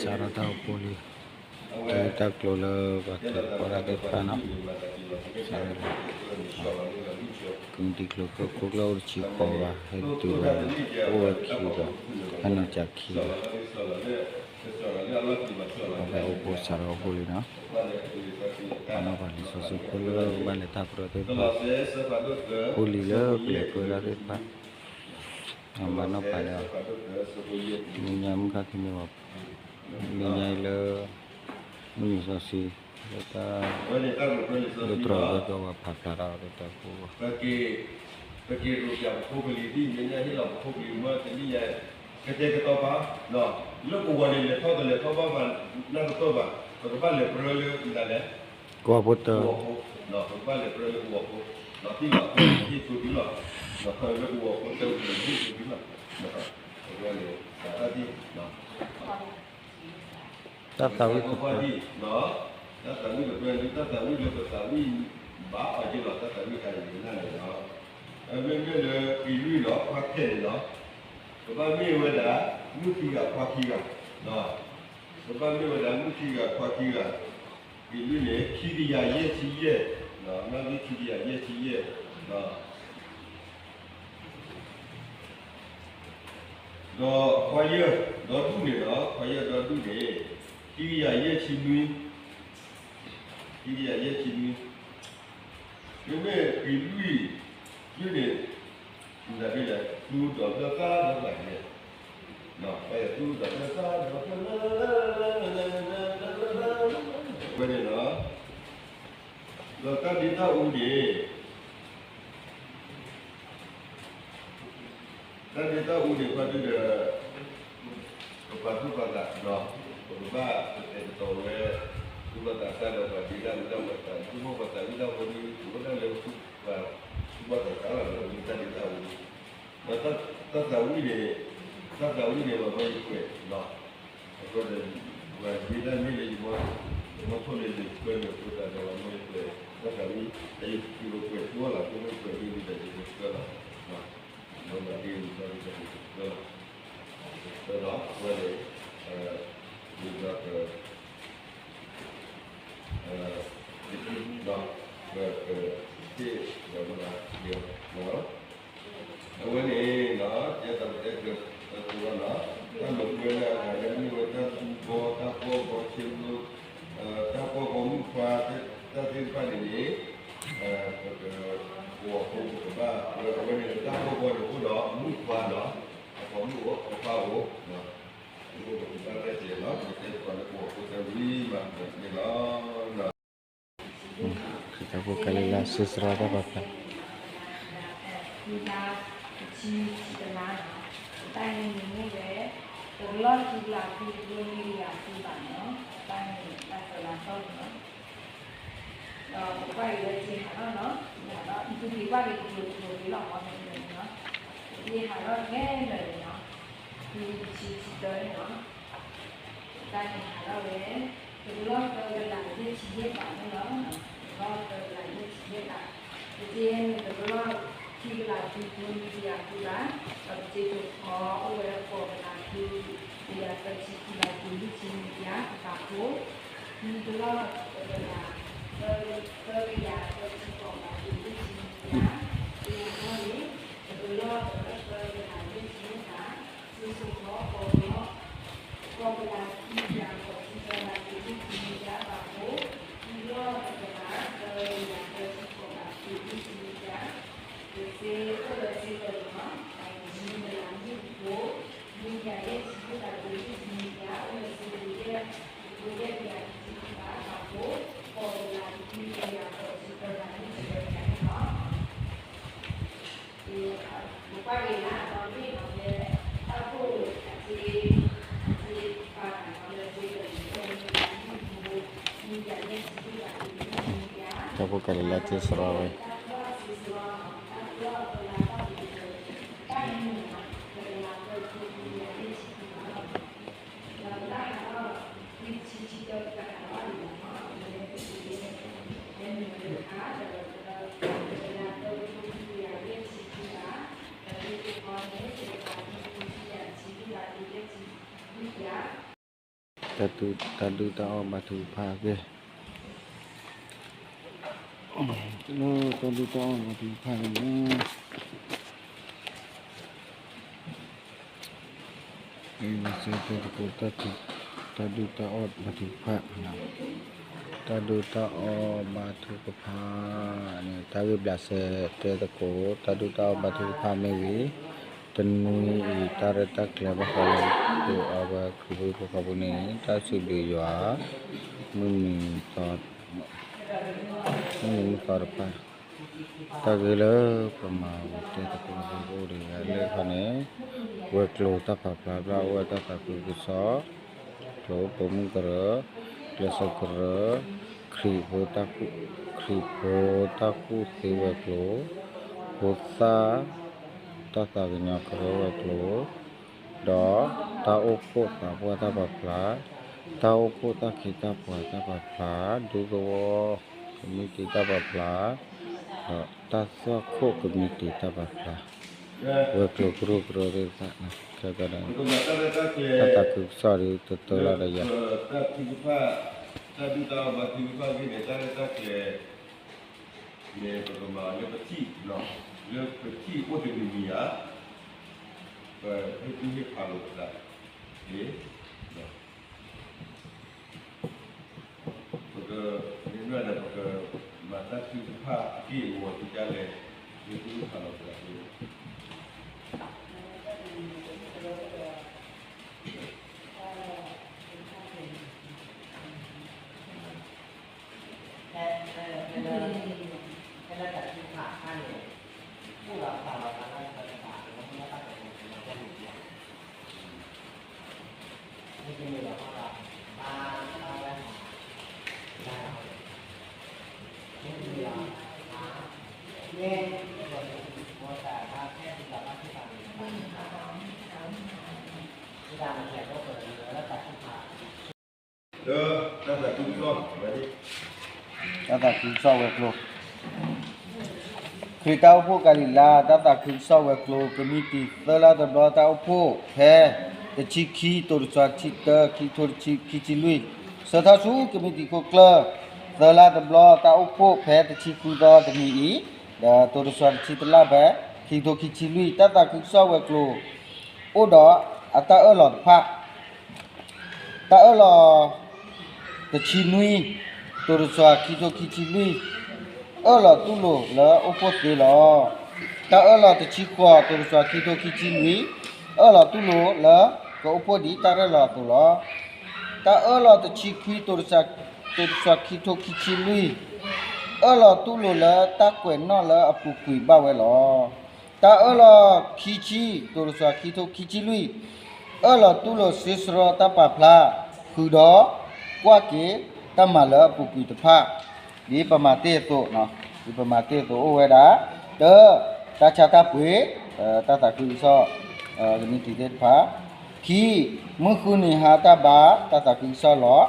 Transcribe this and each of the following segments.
စးထီၣ်တၢ်အိၣ်ဖှိၣ်လံ, တုၤတၢ်ကျိၤလၢပှၤကဲပှၤဒၣ်သ့ၣ်တဖၣ်နီၤ, စးထီၣ်လံ, ကမံးတံာ်ကျိၤဖျိခိၣ်ကျၢၢ်အိၣ်တဆံဃိးဂၤ, ဟဲတုၤဝဲန့ၣ် အိၣ်ဝဲခံဂၤ, ဟဲနီၤစးခံဂၤ, ပှၤဘၣ်အိၣ်ဖှိၣ်စးထီၣ်အိၣ်ဖှိၣ်လံနီၤ, ပှၤနီၢ်ပှၤလံာ်စီဆှံဖိလၢဘၣ်လဲၤတၢ်ကရၢသ့ၣ်တဖၣ်, အိၣ်လံလၢကလဲၤကရၢဒၣ်သ့ၣ်တဖၣ် အမၤနီၣ်ပာ်လၢ တနံၤညါမုၢ်ခါခံမ့ၢ်ဝဲ နံၤညါအံၤလၢ မုၢ်နံၤစီဆှံ လၢတၢ် လၢတြီၤဝဲကီၢ်ဝဲဖးဖျါတၢ်ဒီးတၢ်ဖိ ပက့ၤရိၣ်ပၠး ပဖိပလံၤသ့ၣ်ညါ ဟ့ၣ်လီၤပဖိပလံၤမ့ၢ်တနံၤညါ ကတဲာ်ကတီၤပာ် လၢပဂီၢ်န့ၣ် လဲၤထီၣ်တလဲၤထီၣ်ဘၣ်ဘၣ် နၢ်တပၢၢ်ဘၣ် ပကဘၣ်လဲၤကရၢလၢဒ်လဲၣ် ကဝီၤဖိတၢၢ် ကဝီၤဖိ ပကဘၣ်လဲၤကရၢလၢကဝီၤဖိ ဒီးသံလီၤ ဟ့ၣ်ဆိဒုလီၤ လၢကဝီၤဖိတၢၢ် ဟ့ၣ်ဆိဒုလီၤ အဝဲန့ၣ် တၢ်သံ တၢ်သးဝံၣ်တဖျၢၣ် တၢ်သးဝံၣ်တဖျၢၣ် တၢ်သးဝံၣ်လၢပသးဝံၣ်ဘၣ်အီၤက့ၤလီၤ တၢ်သးဝံၣ်တခါအံၤန့ၣ်လီၤ အမ့မ့ၢ်လၢအံၤလွံၢ်လီၤ ခွါခဲန့ၣ်လီၤ ကဘၣ်မ့ၢ်ဝဲဒၣ် မုၢ်ခံဂၤခွါခံဂၤ ကဘၣ်မ့ၢ်ဝဲဒၣ် မုၢ်ခံဂၤခွါခံဂၤ အံၤလွံၢ်န့ၣ် ခံကယၤယဲၢ်ဆံယဲၢ် မ့ၢ်ခံကယၤယဲၢ်ဆံယဲၢ် ဒီးခွါယဲၢ်ဒီဒူၣ်န့ၣ်ဒီး ခွါယဲၢ်ဒီဒူၣ်န့ၣ် ခံကယၤယဲၢ်ဆံနွံ ခံကယၤယဲၢ်ဆံနွံ မ့မ့ၢ်အံၤလွံၢ် လွံၢ်န့ၣ် မ့ၢ်ဒၣ်ဒ်လဲၣ် သူဒီးဘျၢသါဒီးဘၣ်န့ၣ် သူဒီးဘျၢသါဒီးဘျၢ ဝဲန့ၣ်လီၤ ဒီးတၢ်ဒ့တၢ်အူန့ၣ် တၢ်ဒ့တၢ်အူန့ၣ် ပှၤဒုးဒီး ပပာ်သူၣ်ပာ်သး ပကဘၣ်ကတဲာ်ကတီၤဝဲ သူၣ်ဘၣ်သးစၢ်ဒီးပှၤဒ့တၢ်အူတၢ်ပှၤသး သူၣ်ဘၣ်သးဝံၣ်တၢ်ဖိဒုး အိၣ်ဒၣ်လၢပှၤသူၣ်ဘၣ်သးစၢ်လီၤ ဒီးတၢ်ဒ့တၢ်အူ ဒီးတၢ်သးဝံၣ်န့ၣ် တၢ်သးဝံၣ်န့ၣ် ပှၤမၢယကွဲး အဃိဒီး ပှၤဒ့တၢ်မ့ၢ်လၢ ယမီထိၣ်လၢလံာ်ကွဲးန့ၣ် အဃိသတးဒီးပှၤမၢယကွဲး တၢ်သးဝံၣ် အယကွဲးကွဲးဆိလီၤ ပမ့ၢ်ကွဲးဒ်န့ၣ်ဒီး ယကကွဲးလီၤ ဒီးမၤဒ်န့ၣ်ဒီး ယကကွဲးလီၤ ဒီးအဝဲန့ၣ် ဒီး ဒီး ပကသ့ၣ်ဒီးမၤဒ်န့ၣ် အဝဲန့ၣ်နီၤ ယဲသးပတဲကြၢးတၢ်ကိးလီၤနီၤ တၢ်လိာ်ကွဲလၢအဂၤလၢမ့ၢ်ဝဲတၢ်သူဘီ တၢ်ပီၢ်ဘီဆ့လိ တၢ်ပီၢ်ဘီမုၣ်ခွါ တၢ်သ့ၣ်တဖၣ်န့ၣ်န့ၣ် ပက ပကဘၣ် အဝဲန့ၣ်တၢ်ပီၢ်ဘီန့ၣ်အိၣ်ဒီးမုၣ်ခွါနီၤ အပိာ်မုၣ်အိၣ် အပိာ်ခွါအိၣ် ပကဘၣ်ရဲၣ်ကျဲၤလီၤ ပကတဲသကိးလၢပှၤဖိသၢဝံၤမး န့ၣ်လီၤ တၢ်ဖိကါလံၤလၢစံးစရီတၢ်ပာ်ဖျါ တၢ်န့ၣ်မ့ၢ်ဝဲ တကလီၢ်ခံကလးခံကထိနွံကယၤခံဘးနီၤ တၢ်န့ၣ်တၢ်ကလၤသီၣ်န့ၣ်လီၤ ဒီးပကွၢ်အံၤလၢက့ၤဟးထီၣ်နီၤ က့ၤဟးထီၣ် နသုက့ၤကွၢ်က့ၤကတိၤကတိၤက့ၤလီၤမ့ၢ်န့ၣ်နီၤ က့ၤဟးထီၣ်ခဲလၢာ်န့ၣ်နီၤ ခံဆံဆံတၢန့ၣ်နီၤ တၢ်န့ၣ်ဟးထီၣ်ဝဲ တကလီၢ်သၢကလးယဲၢ်ဆံယဲၢ်ဘးန့ၣ်လီၤ တကလီၢ်သၢကလးယဲၢ်ဆံယဲၢ်ဘး ပက့ၤဟဲနုာ်တကလီၢ်ခံကလးခံကထိနွံကယၤခံဘး ဒီးပက့ၤကိးခီအိၣ်ဝဲကိးကလးခံ ကယၤသၢဆံခံဘး တုၤလွံၢ်ဆံနွံကယၤ တကးဖိ ခံကလီၢ်တကလး သၢကယၤသၢဆံဃိးဘး တုၤလွံၢ်ဆံနွံကယၤ ကယၤနီၣ်န့ၣ် တကလီၢ်တကလီၢ်သၢကလးယဲၢ်ဆံယဲၢ်ဘး စုစုခီ ကိးကလီၢ် ကိးကလးခံကယၤဃိးဆံသၢဘး တုၤလွံၢ်ဆံနွံကယၤ ဘးဖိ ခံကလီၢ်တကလး သၢကယၤသၢဆံဃိးဘး တုၤလွံၢ်ဆံနွံကယၤ တစ့အိၣ်လၢစ့ကလီၤနီၤ နွံကလးနွံကထိ နွံကယၤယဲၢ်ဆံယဲၢ်ဘး တုၤလွံၢ်ဆံနွံကယၤ အိၣ်လၢစ့ကလီၤယဲၢ် ကထိယဲၢ်ကယၤတဆံခံဘး ဘးဖိ ကိးကလးတဆံယဲၢ်ကယၤဃိးဆံသၢဘး လွံၢ်ဆံယဲၢ်ကယၤန့ၣ်လီၤ တၢ်ဖိကါလံၤလၢစံးစရီဝဲ တၢ်ဖိကါလံၤလၢစံးစရီဝဲ တၢ်ဒုၣ်တၢ်အီၣ်ဘါထုကဖၣ်က့ၤ, လၢတၢ်ဒုၣ်တၢ်အီၣ်ဘါထုကဖၣ်န့ၣ် လံာ်စီဆှံတဲသကိး တၢ်ဒုၣ်တၢ်အီၣ်ဘါထုကဖၣ်, တၢ်ဒုၣ်တၢ်အီၣ်ဘါထုကဖၣ်န့ၣ် တၢ်ဂ့ၢ်ဘျးစဲတဲသကိး တၢ်ဒုၣ်တၢ်အီၣ်ဘါထုကဖၣ်မ့ၢ်ဂ့ၤ, တနွံအံၤ တၢ်ရဲၣ်တၢ်ကျဲၤဘၣ်ဃးလၢ ပအဝဲခရံာ်ဖိဃီဖိန့ၣ် တၢ်စံးဘျုးယွၤ မုၢ်နံၤ မုၢ်နံၤမုၢ်သီတဖၣ် တၢ်ဂ့ၢ်လၢပမၤဝံၤတဲသကိးသကိးအိၣ်ဒံးဂၤလၢခီန့ၣ်, ဝဲၤကျိၤတၢ်ပာ်ဖျါဘၣ်အိၣ်ဝဲတၢ်သးခုကစီၣ်, ကျိပိာ်မုၣ်ကရၢ, ကျဲးစၢးကရၢ, ခရံာ်ဖိတၢ်, ခရံာ်ဖိတၢ်ကူၣ်သ့ဝဲၤကျိၤ, ဖိသၣ် တၢ်သးကညီၤကရၢဝဲၤကျိၤ, ဒီးတၢ်အိၣ်ဖှိၣ်သးပှၢ်တၢ်ပာ်ဖျါ, တၢ်အိၣ်ဖှိၣ်တၢ်ခ့တၢ်ပှၤတၢ်ပာ်ဖျါ, ဒူသဝီကမံးတံာ်တၢ်ပာ်ဖျါ, ဒီးတၢ်သွၣ်ခိၣ်ကမံးတံာ်တၢ်ပာ်ဖျါ, ဝဲၤကျိၤကရူၢ်ကရၢသ့ၣ်တဖၣ်, ခဲကဒီး တၢ်သးခုကစီၣ်ဒ်တတၢ်လီၤဒီးယၤ တၢ်ဒုၣ်တၢ်အီၣ်ဘါထုကဖၣ်ဂ့ၤန့ၣ် တၢ်ရဲၣ်တၢ်ကျဲၤ န့ၣ် ပကမၤလၢပထံၣ်, လၢပထံၣ်အိၣ်တမံၤမံၤဧါ, ပဟ့ၣ်ကူၣ်ဟ့ၣ်ဖးလိာ်ပသးန့ၣ်, ပက, မ့ၢ်ဒီးပကမၤတၢ်ထုကဖၣ်အက့ၢ်အဂီၤဒ်လဲၣ်, ဟ့ၣ်ကူၣ်ဟ့ၣ်ဖးလိာ်ပသးန့ၣ် လၢတၢ်သးခုကစီၣ်, တၢ်သးခုကစီၣ်ဝဲၤကျိၤ, ခရံာ်တၢ်အိၣ်ဖှိၣ်ကၤလံၤလါ တၢ်သးခုကစီၣ်ဝဲၤကျိၤ ကမံးတံာ်သၢလါတဘျီ တၢ်အိၣ်ဖှိၣ်ဖဲ တဆံခံ တိၤတစွၤတဆံတၢ ခံကထိခံဆံလွံၢ်, ဆၢထီၣ်ဆူကမံးတံာ်ခိၣ်ကျၢၢ် သၢလါတဘျီ တၢ်အိၣ်ဖှိၣ်ဖဲတဆံဃုသီတနံၤအံၤ, ဒီးတိၤတစွၤတဆံတလါဖဲ ခံကထိခံဆံလွံၢ်, တၢ်သးခုကစီၣ်ဝဲၤကျိၤ အိၣ်ဒီးအတၢ်အၢၣ်လီၤတဖၣ်, တၢ်အၢၣ်လီၤ တဆံနွံ တိၤတစွၤ ခံကထိခံဆံလွံၢ်, အၢၣ်လီၤတူၢ်လိာ်လၢအိၣ်ဖှိၣ်သ့လီၤ. တၢ်အၢၣ်လီၤတဆံဃိး တိၤတစွၤ ခံကထိခံဆံလွံၢ်, အၢၣ်လီၤတူၢ်လိာ်လၢကအိၣ်ဖှိၣ်ဒ်တၢ်ရဲၣ်လီၤအသိးလီၤ. တၢ်အၢၣ်လီၤတဆံခွံ တိၤတစွၤ ခံကထိခံဆံလွံၢ်, အၢၣ်လီၤတူၢ်လိာ်လၢတၢ်ကွဲးနီၣ်လၢအပူၤကွံာ်ဘၣ်ဝဲလီၤ. တၢ်အၢၣ်လီၤခံဆံ တိၤတစွၤ ခံကထိခံဆံလွံၢ်, အၢၣ်လီၤတူၢ်လိာ်စ့စရီတၢ်ပာ်ဖျါ ဃုာ်ဒီးကွၢ်က့ၤတၢ်မၤလၢအပူၤကွံာ်တဖၣ်, ဒ်ပမၤတ့ၢ်အသိး, ဒ်ပမၤတ့ၢ်အသိးအိၣ်ဝဲဒၣ်, တၢ, တၢ်ဆါတၢ်ပှ့ၤ, တၢ်သးခုကစီၣ် ကမံးတံာ်သ့ၣ်တဖၣ်, ခံ, မုၢ်ဃုနံၤဟါတၢ်ဘါ တၢ်သးခုကစီၣ်လီၤ.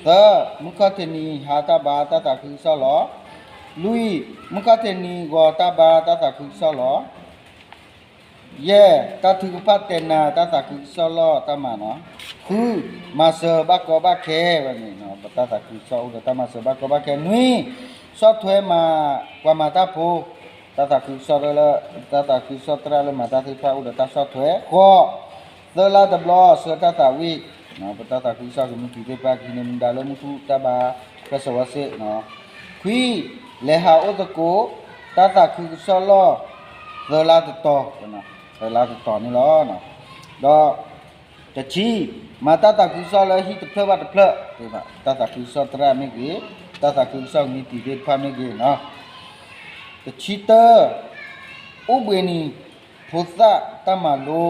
သၢ, မုၢ်ခီၣ်ထံးနံၤဟါတၢ်ဘါ တၢ်သးခုကစီၣ်လီၤ. လွံၢ်, မုၢ်ခီၣ်ထံးနံၤဂီၤတၢ်ဘါ တၢ်သးခုကစီၣ်လီၤ. ယဲၢ်, တၢ်ထုကဖၣ်တဲနၤ တၢ်သးခုကစီၣ်လီၢ်တၢ်မၤနီၤ. ဃု, မၤစၢၤဘၣ်ကီဘၣ်ခဲဝဲန့ၣ်, ပတၢ်သးခုကစီၣ်အိၣ်ဒီးတၢ်မၤစၢၤဘၣ်ကီဘၣ်ခဲ. နွံ, ဆီၣ်ထွဲမၤ, ပှၤမၤတၢ်ဖိ, တၢ်သးခုကစီၣ်လၢ, တၢ်သးခုကစီၣ်သရၣ်လၢမၤတၢ်သ့ၣ်တဖၣ်အိၣ်ဒီးတၢ်ဆီၣ်ထွဲ. ဃိး, သၢလါတဘျီ ဆှၢတၢ်သးဝံၣ်, ပတၢ်သးခုကစီၣ်ကမံးတံာ်သ့ၣ်တဖၣ် ကဟံးန့ၢ်မူဒါလၢမူထူတၢ်ဘါ ဖဲစဝီစ့ၣ်. ခွံ, လဲၤဟးအိၣ်သကိး တၢ်သးခုကစီၣ်လီၢ် သၢလါတတီၤ, သၢလါတတီၤန့ၣ်လီၤ. ဒီးတဆံ, မၤတၢ်သးခုကစီၣ်လၢဟံၣ်တဖျၢၣ်ဘၣ်တဖျၢၣ်, တၢ်သးခုကစီၣ်သရၣ်မ့ၢ်ဂ့ၤ, တၢ်သးခုကစီၣ်ကမံးတံာ်သ့ၣ်တဖၣ်မ့ၢ်ဂ့ၤနီၤ. တဆံတၢ, အိၣ်ဘှံးနံၤဖိသၣ်တၢ်မၤလိ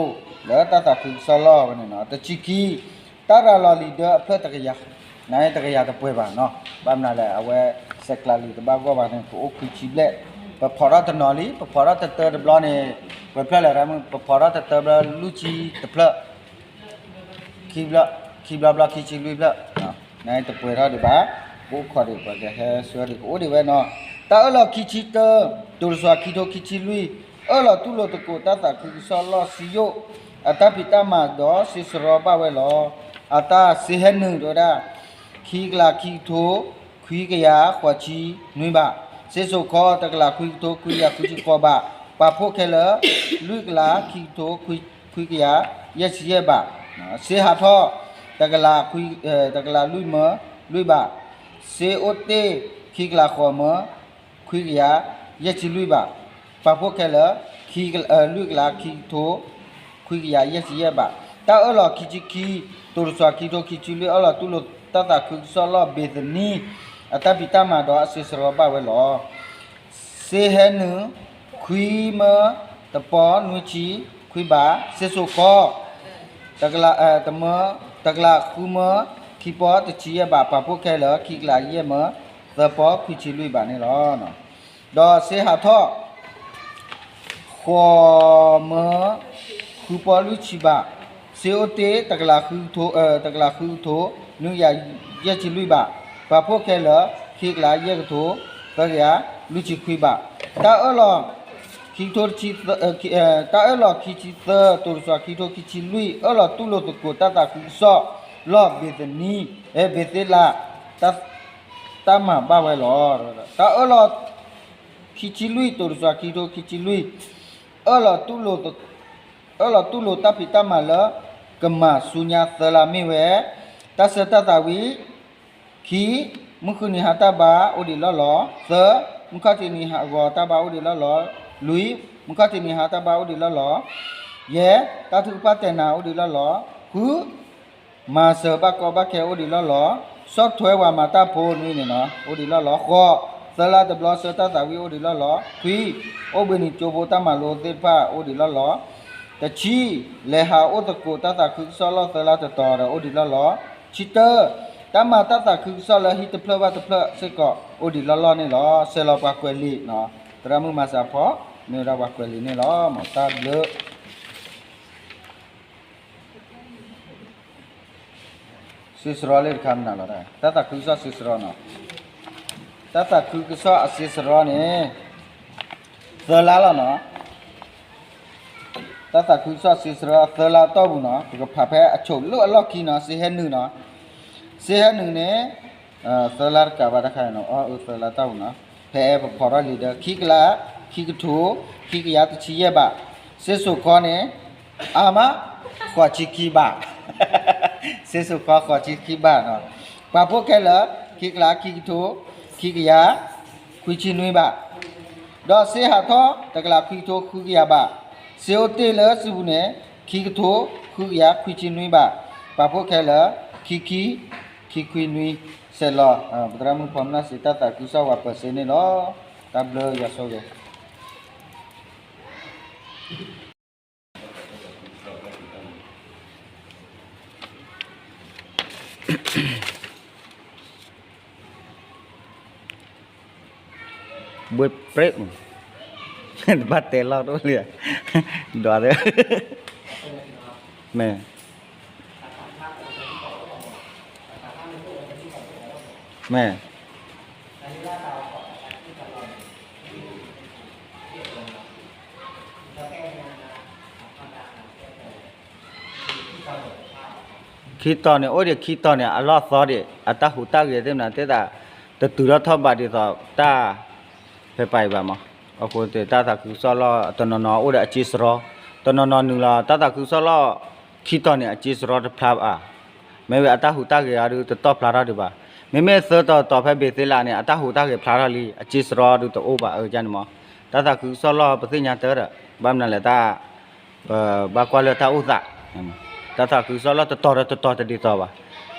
လၢတၢ်သးခုကစီၣ်လီၢ်ဝဲန့ၣ်နီၤ. တဆံခံ, တၢ်ရၤလီၤလံာ်ဒၢအဖျၢၣ်တကယၤ, နတကယၤတပှဲၤဘၣ်နီၤ. ဘၣ်မနုၤလဲၣ် အဝဲစဲးကျးလံာ်တဘၣ်ဂီၢ်ဘၣ်န့ၣ် ကအိၣ်ခွံဆံဘျဲၣ်, ပဖီးထီၣ်တနီၤလံ, ပဖီးထီၣ်တတၢတဘျီန့ၣ်, ပဖျၢၣ်လဲၣ်, ပဖီးထီၣ်တတၢဘျီ လွံၢ်ဆံတဖျၢၣ် ခံဘျီဘျီ ခံဆံလွံၢ်ဖျၢၣ်, နတပှဲၤထီၣ်ဒံးဘၣ်, ပအိၣ်ခိးဒံး ပှၤကဟဲဆှၢဒံးကအိၣ်ဒံးဝဲနီၤ. တၢ်အၢၣ်လီၤခံဆံတၢ, တိၤတစွၤ ခံကထိခံဆံလွံၢ်, အၢၣ်လီၤတူၢ်လိာ်သကိးတၢ်သးခုကစီၣ်လီၢ်စံယိၣ် အတၢ်ဖံးတၢ်မၤဒီးစ့စရီဘၣ်ဝဲလီၤ. အတၢ်စ့ဟဲနုာ်တဲဝဲဒၣ် ခံကလးခံကထိ ခွံကယၤဃိးဆံနွံဘး, စ့စိာ်ခီ တကလးခွံကထိ ခွံကယၤခွံဆံဃိးဘး, ပာ်ဖှိၣ်ခဲလၢာ် လွံၢ်ကလးခံကထိ ခွံကယၤယဲၢ်ဆံယဲၢ်ဘး, စ့ဟးထီၣ် တကလး တကလးလွံၢ်မၢလွံၢ်ဘး, စ့အိၣ်တ့ၢ် ခံကလးဃိးမၢ ခွံကယၤယဲၢ်ဆံလွံၢ်ဘး, ပာ်ဖှိၣ်ခဲလၢာ် လွံၢ်ကလးခံကထိ ခွံကယၤယဲၢ်ဆံယဲၢ်ဘး, တၢ်အၢၣ်လီၤခံဆံခံ တိၤတစွၤခံကထိခံဆံလွံၢ် အၢၣ်လီၤတူၢ်လိာ်တၢ်သးခုကစီၣ်လီၢ်ဘ့ၤသနံ အတၢ်ဖံးတၢ်မၤဒီးအစံးစရီဘၣ်ဝဲလီၤ. စ့ဟဲနုာ် ခွံမၢတပီနွံဆံခွံဘး, စ့စိာ်ခီ တကလး တမၢ တကလးဃုမၢ ခံပီတဆံယဲၢ်ဘး, ပာ်ဖှိၣ်ခဲလၢာ် ခံကလးယဲၢ်မၢ သၢပီခွံဆံလွံၢ်ဘးန့ၣ်လီၤ. ဒီးစ့ဟးထီၣ် ဃိးမၢ ဃုပီလွံၢ်ဆံဘး, စ့အိၣ်တ့ၢ် တကလးဃု တကလးဃုကထိ နွံကယၤယဲၢ်ဆံလွံၢ်ဘး, ပာ်ဖှိၣ်ခဲလၢာ် ခံကလးယဲၢ်ကထိ သၢကယၤလွံၢ်ဆံခွံဘး, တၢ်အၢၣ်လီၤ ခံကထိ တၢ်အၢၣ်လီၤခံဆံသၢ တိၤတစွၤခံကထိခံဆံလွံၢ် အၢၣ်လီၤတူၢ်လိာ်သကိးတၢ်သးခုကစီၣ်လီၢ်ဘ့ၤသနံ ဘ့ၤသ့လး တၢ်မၤဘၣ်ဝဲလီၤ. တၢ်အၢၣ်လီၤ ခံဆံလွံၢ် တိၤတစွၤခံကထိခံဆံလွံၢ် အၢၣ်လီၤတူၢ်လိာ် အၢၣ်လီၤတူၢ်လိာ်တၢ်ဖံးတၢ်မၤလၢ ကမၤဆူညါသၢလါမ့ၢ်ဝဲ တၢ်ဆၢတၢ်သးဝံၣ်, ခံ, မုၢ်ဃုနံၤဟါတၢ်ဘါအိၣ်ဒံးလီၢ်လီၤ, သၢ, မုၢ်ခီၣ်ထံးနံၤဟါဂီၤတၢ်ဘါအိၣ်ဒံးလီၢ်လီၤ, လွံၢ်, မုၢ်ခီၣ်ထံးနံၤဟါတၢ်ဘါအိၣ်ဒံးလီၢ်လီၤ, ယဲၢ်, တၢ်ထုကဖၣ်တဲာ်နၤအိၣ်ဒံးလီၢ်လီၤ, ဃု, မၤစၢၤဘၣ်ကီဘၣ်ခဲအိၣ်ဒံးလီၢ်လီၤ, ဆီၣ်ထွဲဝၤမၤတၢ်ဖိနွံန့ၣ်နီၤ အိၣ်ဒံးလီၢ်လီၤ, ဃိး, သၢလါတဘျီဆၢတၢ်သးဝံၣ်အိၣ်ဒံးလီၢ်လီၤ, ခွံ, အိၣ်ဘှံးနံၤကၠိဖိတၢ်မၤလိသ့ၣ်တဖၣ်အိၣ်ဒံးလီၢ်လီၤ, တဆံ, လဲၤဟးအိၣ်သကိးတၢ်သးခုကစီၣ်လီၢ်သၢလါတတီၤဒီးအိၣ်ဒံးလီၢ်လီၤ, ဆံတၢ, တၢ်မၤတၢ်သးခုကစီၣ်လၢဟံၣ်တဖျၢၣ်ဘၣ်တဖျၢၣ်စ့ၢ်ကီးအိၣ်ဒံးလီၢ်လီၢ်န့ၣ်လီၤ. ဆဲးလီၤပှၤကွဲးလံာ်နီၤ သရၣ်မုၣ်မၤစၢၤဖီ မ့ၢ်ဝဲဒၣ်ပှၤကွဲးလံာ်န့ၣ်လီၤ. မ်တၢ်ဘျုး စံးစရီလၢတခါမနုၤလီၤ. တၢ်သးခုကစီၣ်စံးစရီနီၤ. တၢ်သးခုကစီၣ်အစံးစရီန့ၣ် သၢလါလီၤနီၤ. တၢ်သးခုကစီၣ်စံးစရီသၢလါတီၢ်ပူၤနီၤ ပကဖးဖဲအဆိးလၢအလီၢ်ခံနီၤ စ့ဟဲနုာ်နီၤ. စ့ဟဲနုာ်န့ၣ် သၢလါတကးဘၣ်တခါနီၤ အသၢလါတီၢ်ပူၤနီၤ ဖဲအဲၣ်ပဖီထီၣ်လံဒီး ခံကလး ခံကထိ ခံကယၤတဆံယဲၢ်ဘး, စ့စိာ်ခီန့ၣ် အါမး ဃိးဆံခံဘး, စ့စိာ်ခီဃိးဆံခံဘးနီၤ, ပာ်ဖှိၣ်ခဲလၢာ် ခံကလး ခံကထိ ခံကယၤ ခွံဆံနွံဘး, ဒီးစ့ဟးထီၣ် တကလး ခွံကထိ ဃုကယၤဘး, စ့အိၣ်တ့ၢ်လၢစုပူၤန့ၣ် ခံကထိ ဃုကယၤ ခွံဆံနွံဘး, ပာ်ဖှိၣ်ခဲလၢာ် ခံခံ ခံခွံနွံ, ဆဲးလီၤ ပသရၣ်မုၣ်ဖီမနၢ်စံး တၢ်သးခုကစီၣ်ဝဲပၢၤစ့န့ၣ်လီၤ. တၢ်ဘျုးယွၤဆိၣ်ဂ့ၤ ဘှ့ပြ့ၣ်မး, တဘၣ်တဲလီၤတအိၣ်လံ, ဒွးသ့, မ့ၢ်, မ့ၢ် ခံတီၤန့ၣ် အိၣ်ဒံးခံတီၤန့ၣ် အလီၢ်သီဒံး အတၢ်ဟူးတၢ်ဂဲၤသ့ၣ်မနုၤသ့ၣ်သး တတုၤထီၣ်ထီၣ်ဘးဒ်သိးတၢ်ဖဲပာ်အံၤဘၣ်မး. အဃိတၢ်သးခုကစီၣ်လီၢ် တနီၤနီၤအိၣ်ဒီးအစ့စရီ, တနီၤနီၤနုာ်လီၤ တၢ်သးခုကစီၣ်လီၢ်ခံတီၤန့ၣ် အစ့စရီတဖျါဘၣ်. မ့ၢ်ဝဲအတၢ်ဟူးတၢ်ဂဲၤအီၤဒုး တတီၢ်ဖျါထီၣ်ဒံးဘၣ်. မ့မ့ၢ်သၢတီၤတီၤဖဲဘ့ၤသ့လးန့ၣ် အတၢ်ဟူးတၢ်ဂဲၤဖျါထီၣ်လံ အစ့စရီဒုးတအိၣ်ဘၣ်အၢကန့ၣ်မး. တၢ်သးခုကစီၣ်လီၢ်ပသ့ၣ်ညါတၢ်ဒီး ဘၣ်မနုၤလဲၣ်တၢ် ပဘၣ်ကွၢ်လၢတၢ်အိၣ်သး, တၢ်သးခုကစီၣ်လီၢ်တတီၤဒီးတတီၤတဒ်သိးဘၣ်.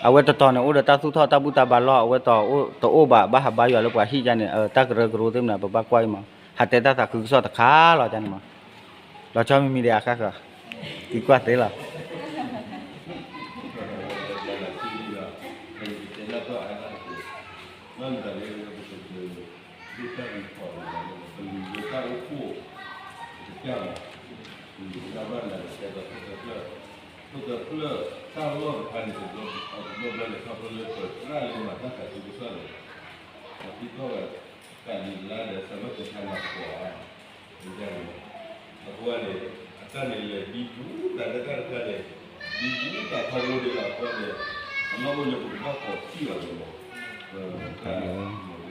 အဝဲတတီၤန့ၣ် အိၣ်ဒီးတၢ်သူၣ်ထီၣ်တၢ်ဘူၣ်တၢ်ဘါလီၢ် အဝဲတအိၣ်ဘၣ် ဘၣ်ဟးဘါယွၤလၢပှၤဟံၣ်ကန့ၣ် တၢ်ကရၢကရိသ့ၣ်မနုၤ ပဘၣ်ကွၢ်အံၤမး. ဟးတဲတၢ်သးခုကစီၣ်တခါလီၤကန့ၣ်မး. လီၤဆီမံၤမံၤဒံးအခါဃၢၤ, သံကွၢ်သ့လီၤ. တၢ်ဘၣ်နၤတကဲဒီး ဖိသၢဖျၢၣ်, ဖိသၢဖျၢၣ်တၢ်လီၢ်တခါန့ၣ် တဘျီဘျီန့ၣ် ခီဖျိလၢပသရၣ်လၢမၤတၢ်သးခုကစီၣ်န့ၣ် အသံကွၢ်ဝဲ တၢ်လံၤလါဒီး ဆၢဘၣ်သ့ၣ်ခါနၤပှၤဧါ, အဃိန့ၣ် အတၢ်န့ၣ်လဲၤဒ်ပူၤတၢ်လၢတၢ်တခါန့ၣ် ဒ်တၢ်ထီဘိဒ်လီၤ အဃိန့ၣ် အနီၢ်အိၣ်လၢပကဘၣ်ကိးထံၣ်အီၤန့ၣ်လီၤ. တၢ်လၢ အဃိန့ၣ်လီၤ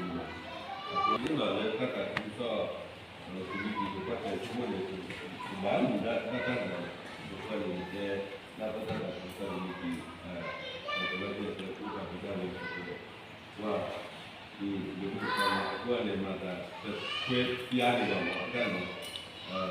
လၢတၢ်သးခုကစီၣ် ကမံးတံာ် ပကွၢ်ထွဲဆိကမိၣ်န့ၣ် ကဘၣ်မုာ်ဒၣ်တၢ်တၢ်န့ၣ်လီၤ. အဃိန့ၣ် တဲဒၣ်ပတၢ်သးခုကစီၣ်ကမံးတံာ် ကလီၤတဲာ်တဲာ်ကူၣ်တၢ်ဖံးတၢ်လၢ ကွၢ် ဒ်မ့ၢ်ကီန့ၣ် အကွၢ်န့ၣ် မၤသး ပခွဲးပျါန့ၣ်လီၤမး အတၢ်န့ၣ်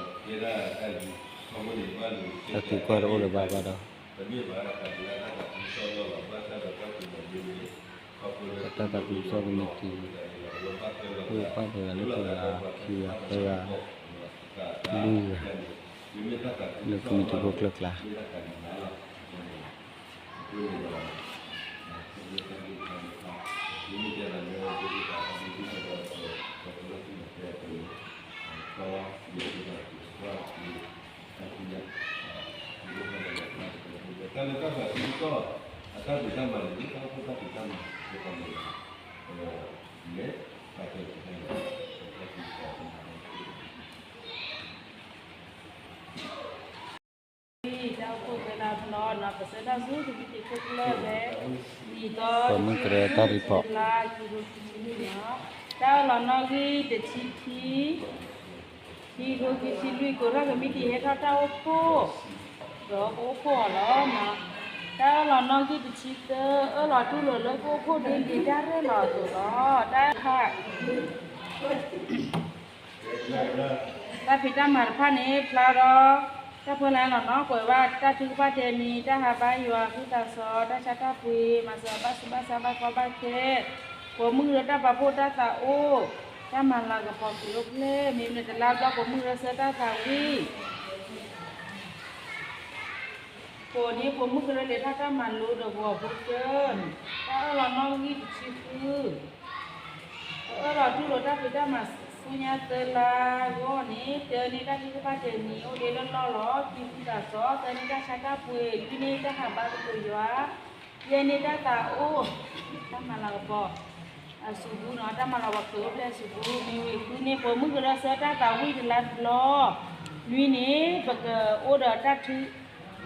တဲဒၣ်တၢ်ယံၤ ခီဖျိန့ၣ် ဘၣ်လိာ် တၢ်သံကွၢ်တအိၣ်လၢၤဘၣ်ဘၣ်ဒီး တမ့ၢ်ဘၣ် တၢ်သးခုကစီၣ်လီၤ ဘၣ်ဆၣ်ဒီးကွၢ်က့ၤမ့ၢ်န့ၣ် ခီဖျိလၢ တၢ်သးခုကစီၣ်ကမံးတံာ် အိၣ်ပှဲၤဂၤလၢပှဲၤဂၤ ခံဂၤသၢဂၤ လွံၢ်ဂၤ လၢကမံးတံာ်ဖိကျၢၢ်ကျါ တၢ်လၢတၢ်သးခုကစီၣ် အတၢ်ဖံးတၢ်မၤန့ၣ် တၢ်အိၣ်ဖှိၣ်တၢ်ဖံးတၢ်မၤ ပကမၤ လဲၤ တၢ်သးခုကစီၣ် တၢ်အိၣ်ဖှိၣ်သၢလါဖျီနီၤ ပဆၢတၢ်ဆူကမံးတံာ်ခိၣ်ကျၢၢ်ဖဲ နံၣ်သီ ပိာ်မုၣ်ကရၢတၢ်ရံၣ်ဖီၣ် တဆံလါ ခံကထိခံဆံလွံၢ်နီၤ, တၢ်အၢၣ်လီၤနီၣ်ဂံၢ်တဆံခံ ခံကထိခံဆံလွံၢ် ကိးထီၣ်ကမံးတံာ်ဟဲထီၣ်တၢ်အိၣ်ဖှိၣ် ဒီးကအိၣ်ဖှိၣ်အီၤလီၤ. တၢ်အၢၣ်လီၤနီၣ်ဂံၢ်တဆံသၢ အၢၣ်လီၤတူၢ်လိာ်လၢကအိၣ်ဖှိၣ်ဒ်လံာ်တၢ်ရဲၣ်လီၤအသိးလီၤ. တၢ်ခါ တၢ်ဖံးတၢ်မၤတဖၣ်န့ၣ် ဖျါဒီး တၢ်ဖီလာ်လီၤနီၤ ကွဲးဘၣ်တၢ်ထုကဖၣ်တဲာ်နံၤ တၢ်ဟးဘါယွၤ ဃုသးစီ တၢ်ဆါတၢ်ပှ့ၤ မၤစၢၤဘၣ်ဆူးဘၣ်ဆါ ဘၣ်ကီဘၣ်ခဲ ပိာ်မုၣ်ကရၢတၢ်ပာ်ဖှိၣ်တၢ်သးအိၣ် တၢ်မၤလၤကပီၤက့ၤအိၣ်ဖျဲၣ် မ့မ့ၢ်တလါဘျီ ပိာ်မုၣ်ကရၢဆၢတၢ်သးဝံၣ် ဃိးန့ၣ် ပိာ်မုၣ်ကရၢလဲၤထီၣ်တၢ်မၤလိဒီးဂီၤဖိတၢၢ်, တၢ်အၢၣ်လီၤနီၣ်ဂံၢ်တဆံဃု, အၢၣ်လီၤတူၢ်လိာ်တၢ်ဖံးတၢ်မၤဆူညါသၢလါအဂီၢ်န့ၣ်, တၢန့ၣ်တၢ်ထုကဖၣ်တဲာ်နံၤအိၣ်ဒ့လၢလီၢ်လီၤ, ခံဃုသးစီ, သၢန့ၣ်တၢ်ဆါတၢ်ပှ့ၤ, လွံၢ်န့ၣ်တၢ်ဟးဘါသကိးယွၤ, ယဲၢ်န့ၣ်တၢ်သးအိၣ်, တၢ်မၤလၤကပီၤ အစုပူၤနီၤ, တၢ်မၤလၤကပီၤအိၣ်ဖျဲၣ်အစုပူၤ, မ့ၢ်ဝံၤဃုန့ၣ် ပိာ်မုၣ်ကရၢဆၢတၢ်သးဝံၣ်တလါတဘျီ, နွံန့ၣ် ပကအိၣ်ဒီး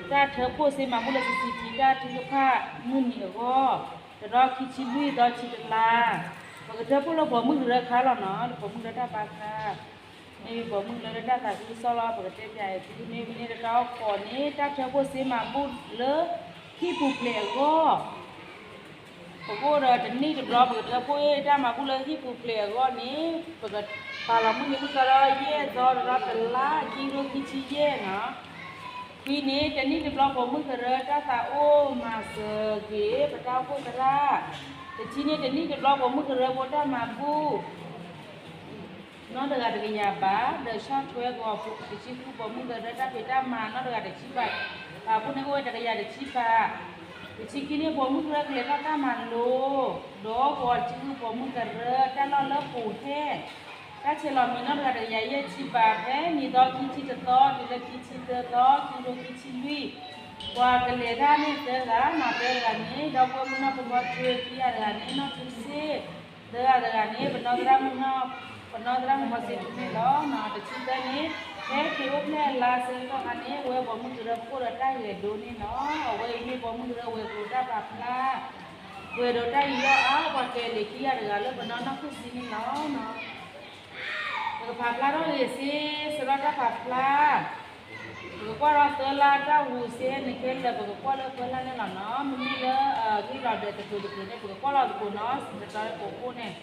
တၢ်ထၢဖှိၣ်စ့မၤဘူၣ်လၢ စံၣ်စံၣ်ထံ တၢ်ထုကဖၣ်မုၢ်နံၤအဂီၢ်, တဒီခံဆံလွံၢ်သီဆံတလါ, ပကထၢဖှိၣ်လၢပိာ်မုၣ်ကရၢခါလီၤနီၤ, လၢပိာ်မုၣ်ကရၢတၢ်ဘါခါ မ့ၢ်ပိာ်မုၣ်ကရၢလၢတၢ်သးခုကစီၣ်လီၤ, ပကတဲပၠးအံၤသုမ့ၢ်ဝံၤန့ၣ် တကးအီၤဃိးန့ၣ် တၢ်ထၢဖှိၣ်စ့မၤဘူၣ်လၢ ဟံၣ်ပူၤဖျဲးအဂီၢ်, ပကအိၣ်ဒီးတနံၣ်တဘျီ ပကထၢဖှိၣ်တၢ်မၤဘူၣ်လၢဟံၣ်ပူၤဖျဲးအဂီၢ်န့ၣ်, ပကပာ်လီၤမုၢ်နံၤမုၢ်သီဒီးယဲၢ်သီဒီးတလါ ခံကထိခံဆံယဲၢ်နီၤ, ခွံန့ၣ် တနံၣ်တဘျီ ပိာ်မုၣ်ကရၢတၢ်သးအိၣ်မၤစၢၤက့ၤ ပတၢ်အိၣ်ဖှိၣ်သရၣ်, တဆံန့ၣ် တနံၣ်တဘျီ ပိာ်မုၣ်ကရၢဖိတၢ်မၤဘူၣ် နီၢ်တဂၤတကယၤဘး, ဒီးဆီၣ်ထွဲဂီၤဖိ, တဆံဃု ပိာ်မုၣ်ကရၢတၢ်ဖံးတၢ်မၤ နီၢ်တဂၤတဆံဘး, အဃိန့ၣ်အိၣ်ဝဲတကယၤတဆံဘး, တဆံခံန့ၣ် ပိာ်မုၣ်ကရၢကလဲၤထီၣ်တၢ်မၤလိ, ဒီးဃိးတဆံဃု ပိာ်မုၣ်ကရၢတၢ်လီၢ်လၢပူၤဟဲ, တၢ်ဆဲးလီၤမံၤ နီၢ်တဂၤတကယၤယဲၢ်ဆံဘး, ဖဲနံၤသီခံဆံတသီ တုၤလၢခံဆံသၢသီ ခံကထိခံဆံလွံၢ်, ပှၤကလဲၤတၢ်န့ၣ်သၢဂၤ, နီၢ်သၢဂၤန့ၣ် ဒီပုၢ်ဝဲၢ်မုၣ်နီၢ်ဖိမီၤထွဲ, ခံဂၤတဂၤန့ၣ် နီၢ်ထူစ့ သၢဂၤတဂၤန့ၣ် ပနီၢ်သရၣ်မုၣ်နီၢ်, ပနီၢ်သရၣ်မုၣ်မီၤစ့ထူန့ၣ်လီၤ. တဆံသၢန့ၣ် ဖဲခ့အိၣ်ဖျဲၣ်အလါဆၢကတီၢ်ခါန့ၣ် အဝဲပိာ်မုၣ်ကရၢပအိၣ်ဒီးတၢ်ဂဲၤဒိန့ၣ်လီၤ. အဝဲအံၤမ့ၢ်ပိာ်မုၣ်ကရၢဝဲၤကျိၤတၢ်ပာ်ဖျါ, ဝဲၤဒိးတၢ်ယူးယီၣ်အါ ပှၤကလဲၤခံဂၤတဂၤလၢပနီၢ်နီၢ်ခိၣ်စ့န့ၣ်လီၤ. ပကဖးဖျါထီၣ်ဂ့ၤစ့ စရီတၢ်ဖးဖျါ ပကကွၢ်ဒီးသၢလါတၢ်ဂူၤစ့ဟဲနုာ်ခဲလၢာ် ပကကွၢ်လၢသၢလါန့ၣ်လီၤနီၤ. မ့မ့ၢ်လၢ ဂ့ၢ်လီၤဒီးတချုးတချုးန့ၣ် ပကကွၢ်လီၤသကိးနီၤ တတီၤကိးခိၣ်န့ၣ်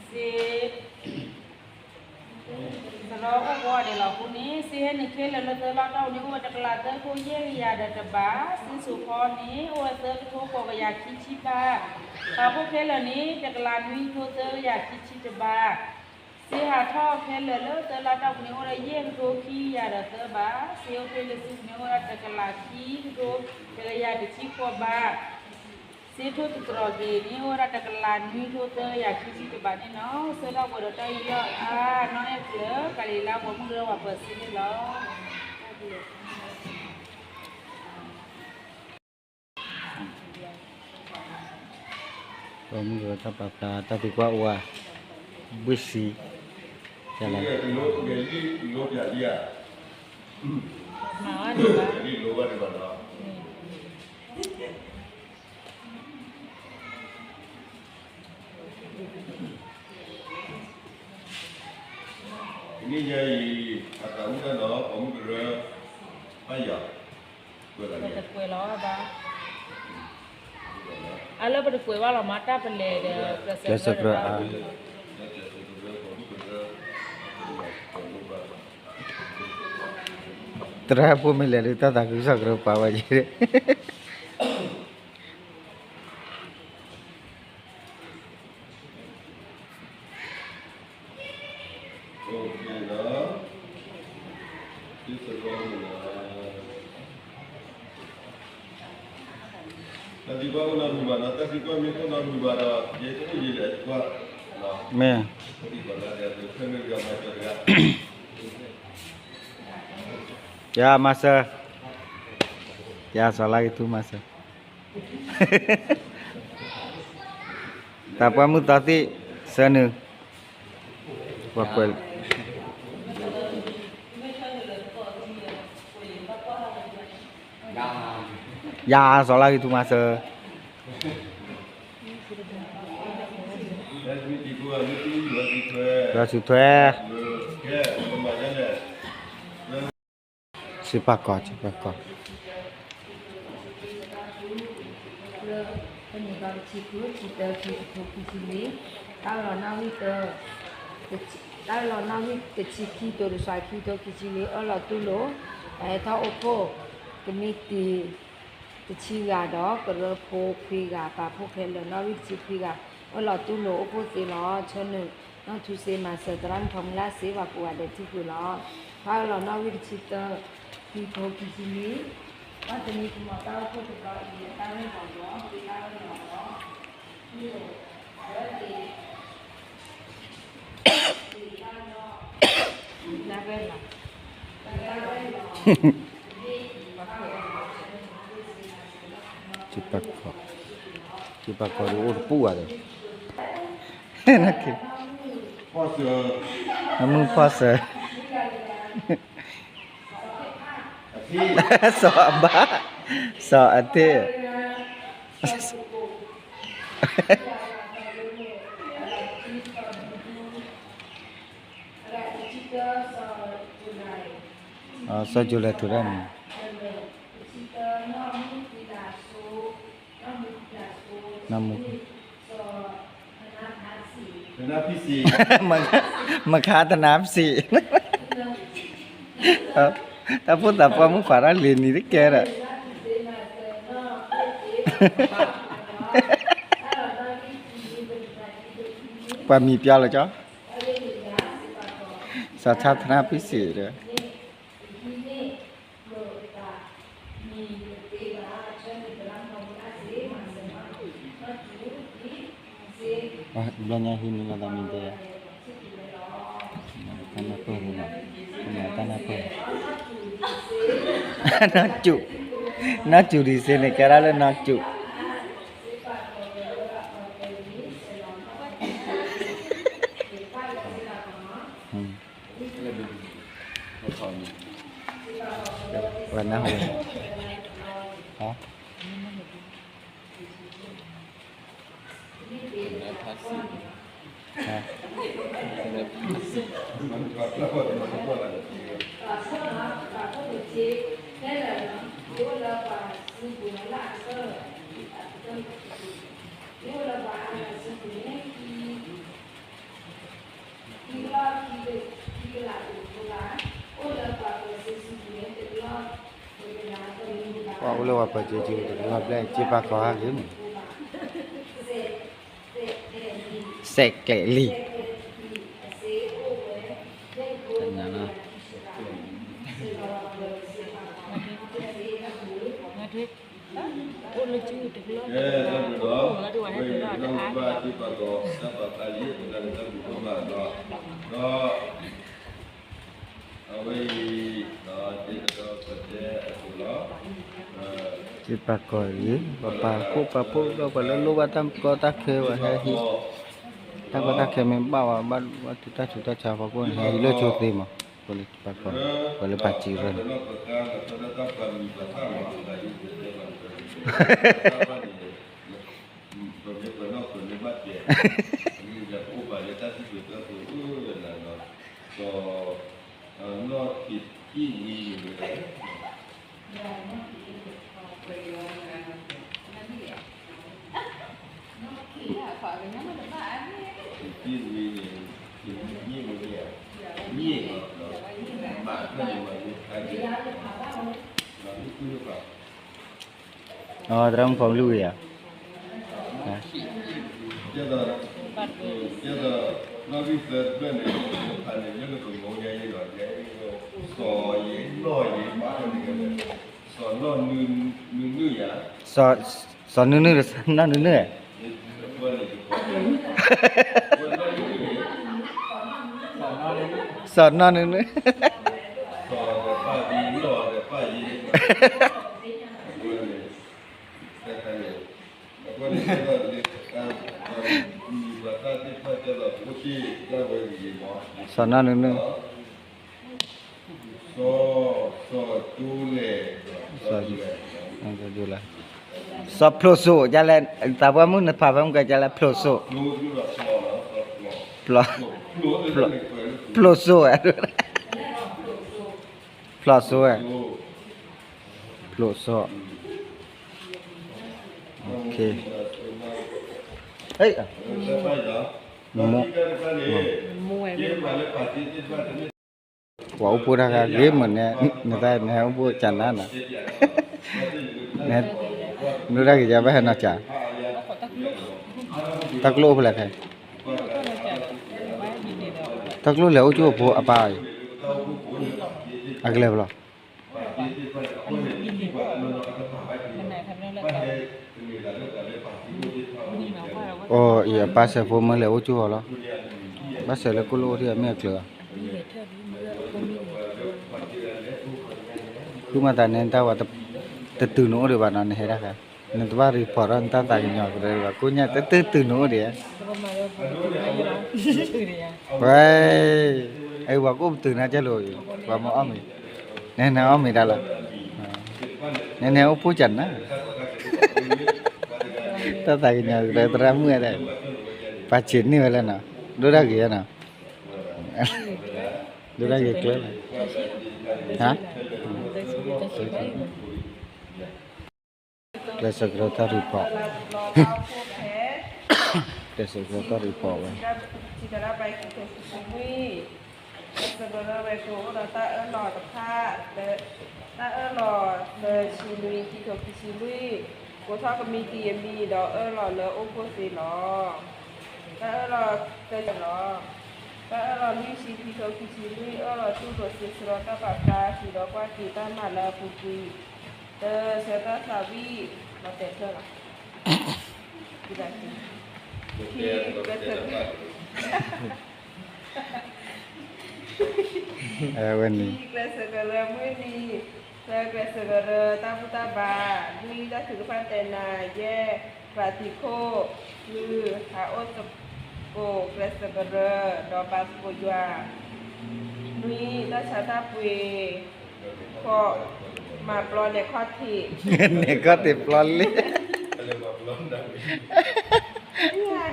စ့ စရီအိၣ်ဘှီဒဲးလီၤအဃိန့ၣ် စ့ဟဲနုာ်ခဲလၢာ်လၢသၢလါတၢ်ဂူၤန့ၣ် အိၣ်ဝဲတကလးသၢခိၣ်ယဲၢ်ကယၤဒီးတဘး, စ့စိာ်ခီန့ၣ် အိၣ်ဝဲသၢကထိဃိးကယၤခံဆံဘး, ပာ်ဖှိၣ်ခဲလၢာ်န့ၣ် တကလးနွံကထိသၢကယၤခံဆံတဘး စ့ဟးထီၣ်ခဲလၢာ်လၢသၢလါတၢ်ပူၤန့ၣ် အိၣ်ဝဲဒၣ်ယဲၢ်ကထိခံကယၤဒီးသၢဘး, စ့အိၣ်ဖျဲၣ်လၢစုပူၤန့ၣ် အိၣ်ဝဲဒၣ်တကလးခံကထိ တကယၤတဆံဃိးဘး, စ့ထိၣ်သတြီၤက့ၤန့ၣ် အိၣ်ဝဲဒၣ်တကလးနွံကထိသၢကယၤခံဆံတဘးန့ၣ်လီၤ. ဆၢထီၣ်ပှဲၤဒီးတၢ်ယူးယီၣ်အါ နီၢ်အဲၣ်ကျၢၤ ကၤလံၤလါပိာ်မုၣ်ကရၢပှၤပၢၤစ့န့ၣ်လီၤ. ပိာ်မုၣ်ကရၢတၢ်ပာ်ဖျါ တၢ်သံကွၢ်အိၣ်ဝဲ ဘှ့ၣ်ဆံ ကလီၤ မၤဝဲဒံးဘၣ် လံၣ်လိဘၣ်ဒံးဘၣ်လီၤ. နံၣ်ညါအံၤ အသးဝံၣ်တၢ်ဒီး ပိာ်မုၣ်ကရၢ ဘၣ်ယၤ ပတကွဲးလီၤဘၣ်, အလၢပတကွဲးဘၣ်လီၤမး တၢ်ပလဲၤဒီး ကျဲးစၢးကြၢးအါ, သရၣ်ဖိမ့ၢ်လဲၤဒုး တၢ်သးခုကစီၣ်ကရၢပာ်ဝဲယဲ မ့ၢ် ယၤမၤစၢၤ, ယၤစီၤလါက့ၤထူမၤစၢၤ တၢ်ပှၢ်မုၢ်သီသ့ၣ် ဆၢနုာ် ပှၤကွဲး ယၤစီၤလါက့ၤထူမၤစၢၤ ဒီးဆူထွဲ စ့ပာ်ကီၤ စ့ပာ်ကီၤ လၢ တနံၤဘၣ်တဆံဃု ခံသၢ ခံကထိခံဆံလွံၢ် တၢ်လီၤနီၣ်ဂံၢ်တၢ တၢ်လီၤနီၣ်ဂံၢ်တဆံခံ တိၤတစွဲ ခံကထိခံဆံလွံၢ် အၢၣ်လီၤတူၢ်လိာ် ပဟဲထီၣ်အိၣ်ဖှိၣ် ကမံးတံာ် တဆံဂၤဒီး ကရၢဖိခွံဂၤ ပာ်ဖှိၣ်ဖဲလၢာ်နီၣ်ဂံၢ် တဆံခွံဂၤ အၢၣ်လီၤတူၢ်လိာ်အိၣ်ဖှိၣ်သ့လီၤ. ဆၢနုာ် နီၢ်ထူစ့မၤစၢၤ သရၣ်မုၣ်ထီမုၢ်လၢ်စ့ ပှၤကိးဂၤဒဲးထံၣ်ဃုာ်လီၤ. ဖးအၢၣ်လီၤနီၣ်ဂံၢ်တဆံသၢ ခံကထိခံဆံလွံၢ် ဘၣ်တနံၤကမီၤတၢ်အိၣ်ဖှိၣ်တဘျီအံၤ တၢ်ရ့ၣ်လီၤဒီး တၢ်ရ့ၣ်လီၤဒီး စ့ပာ်ကီၤ စ့ပာ်ကီၤဒီးအိၣ်တပူၤဘၣ်ဒီး နမုၢ်ဖီၣ်စၢၤ စီၤအဘၣ် စီၤအထ့ၣ် စီၤကၠိလဲၤထူရၣ်န့ၣ် နီၢ်မူ မခါတနါပစံး တၢ်ဖိသၣ်ပှၢ်မုၣ်ခွါတၢ်လံၤနံၤတကဲဒီး ပှၤမံၤပျီလီၤကီး စီၤဆါတနါပစံးဒီး ဘျီညါဟံးန့ၢ်လီၤသးမံၤတဲ တၢ်နၢ်ပၢၢ်လီၤ တၢ်နၢ်ပၢၢ် နီၢ်စူး နီၢ်စူးဒံးစ့န့ၣ် ကဲဒၣ်လၢနီၢ်စူး ဝဲနၢ်ဟူ ဟါ ပှၤအိၣ်လၢပှၤပၢၤကၠ့ကၠ့တကလီၢ်ဘျဲၣ် စ့ပာ်ကီၤဟဲက့ၤန့ၣ် စဲးကျဲးလံ တညါနီၤ အိၣ်လၢကၠူတကလီၢ် အိၣ်လၢဒ်ဝဲဟဲက့ၤလီၤတအါ ဒီး အဝဲအံၤ စ့ပာ်ကီၤအံၤ ပှၤပာ်ဖှိၣ်ပာ်ဖှိၣ်ဒီး ပှၤလၢလိၣ်ဘၣ်တၢ်ကီတၢ်ခဲဝဲဟဲဟံး တၢ်ကီတၢ်ခဲမ့ၢ်ဘၣ်ဝဲ ဘၣ်ဝဲတုၤတၢ်ဆူးတၢ်ဆါဖီခိၣ်န့ၣ် ဟဲဟံးလၢကၠိသ့မး ပှၤလၢပာ်ကီၤ ပှၤလၢပာ်စံးရၢန့ၣ် ပမ့ၢ်ပှဲၤနီၢ်ပှဲၤန့ၢ်ဘၣ်ကဲ မ့ၢ်ပအိၣ်ဘၣ်လၢတၢ်စံၣ်စိၤတဲစိၤ လၢနၤလီၤ စီၤ နီၢ်ခံးဝံၤန့ၣ် ခံးဝံၤန့ၣ် ယ့ၣ်ဝဲန့ၣ် ယ့ၣ်လီၤ မၤဖဲန့ၣ်မၤဖဲန့ၣ် သရၣ်မုၣ်ဖးလူၤဝံၤဧါ ကဲသိး ကဲသိး နီၢ်ဂံၢ်သၢတဖျၢၣ်န့ၣ် ဖးန့ၣ် လၢနကမီၤညါအံၤဒီး စီၤယ့ၣ်နီၢ်ယ့ၣ်မၤဖဲန့ၣ် စီၤနီၢ်နုနုယၤ စီၤနုနု နီၢ်နုနု စီၤနီၢ်နုနု စီၤနီၢ်နုနု စီၤ စီၤကၠိလဲၣ် စီၤကၠိလဲၣ် စီၤဖျိးစိး ကလဲၣ် သးပှၢ်မုၣ်နဖးဖဲမုၢ်ကဲကလဲၣ် ဖျိးစိး ဖျိးစိး ဖျိးစိးဝဲ ဖျိးစိး ပှၤအိၣ်ဖှိၣ်တၢ်ဂ့ၤမးန့ၣ် နတၢ်နဟဲအိၣ်ဖှိၣ်ကနါနီၤ နဒိၣ်တၢ်ဂ့ၤယါဘၣ်ဟဲနီၤကၠး တၢ်ကျိအိၣ်ဖဲလဲၣ်ခဲ တၢ်ကျိလဲၤအိၣ်ကၠိဖိအပၢ်အံၤ အကလဲၤဖဲလဲၣ် အိၣ်အံၤအပၢ်စဲးဖိမ့ၢ်လဲၤအိၣ်ကၠိအီၤလီၤ ဘၣ်စဲးလၢကိၣ်လိၣ်အိၣ်ထံၣ်အမ့ၢ်အကျၢၤ ဃုမၤသးန့ၣ်တၢ်ဝဲ တတုၤနအိၣ်ဒံးဘၣ်နီၤ နဟဲတၢ်ခါ နတဘၣ် report ဒီးနတၢ်သးကညီၤကရၢဘၣ် ကိညၢ်တတုၤနအိၣ်ဒံး ဝဲ အဲ ပှၤကအိၣ်ပတုာ်နၤကဲလိာ်အံၤ ပှၤမၤအီၣ်မ့ၤ နဲနၤအီၣ်မ့ၤဒၣ်လီၤ နဲနၤအိၣ်ဖှိၣ်ကနါ တၢ်သးကညီၤကရၢသရၣ်မုၣ်ဝဲဒၣ် ပှၤဆံးန့ၢ်ဝဲလၢနီၤ ဒိၣ်တၢ်ဂ့ၤနီၤ ဒိၣ်တၢ်ဂ့ၤကျဲလီၤ ဟါ ကျဲးစၢးကရၢတၢ် report ကျဲးစၢးကရၢတၢ် report ဝဲ တၢ်စၢကရၢဝဲကအိၣ်ဒီးတၢ်အၢၣ်လီၤတဖၣ်လၢ တၢ်အၢၣ်လီၤသၢဆံနွံ ခံကထိခံဆံလွံၢ် ကိးထီၣ်ကမံးတံာ်အမံၤဒီးအၢၣ်လီၤလၢအိၣ်ဖှိၣ်သ့လီၤ. တၢ်အၢၣ်လီၤသၢဆံလီၤ. တၢ်အၢၣ်လီၤလွံၢ်ဆံ ခံကထိခံဆံလွံၢ် အၢၣ်လီၤတူၢ်လိာ်စ့စရီတၢ်ပာ်ဖျါ စံးဒီးကွၢ်က့ၤတၢ်မၤလၢအပူၤကွံာ် တၢ်ဆၢတၢ်သးဝံၣ် လီၤတဲာ်ဖျၢၣ်လီၤ. ခံ ကျဲးစၢးကရၢ ဝဲန့ၣ် ခံ ကျဲးစၢးကရၢမုၢ်နံၤ သၢ ကျဲးစၢးကရၢတၢ်ဘူၣ်တၢ်ဘါ လွံၢ် တၢ်ထုကဖၣ်တဲနၤ ယဲၢ် ကြၢးတံာ်ခိၣ် လွံၢ် ဟးအိၣ်သကိးကျဲးစၢးကရၢ ဒီးဘါသကိးယွၤ နွံ တၢ်ဆါတၢ်ပှ့ၤ ဃိး မၤပျီန့ၢ်ခီၣ်ထံး န့ၢ်ခီၣ်ထံးပျီလံ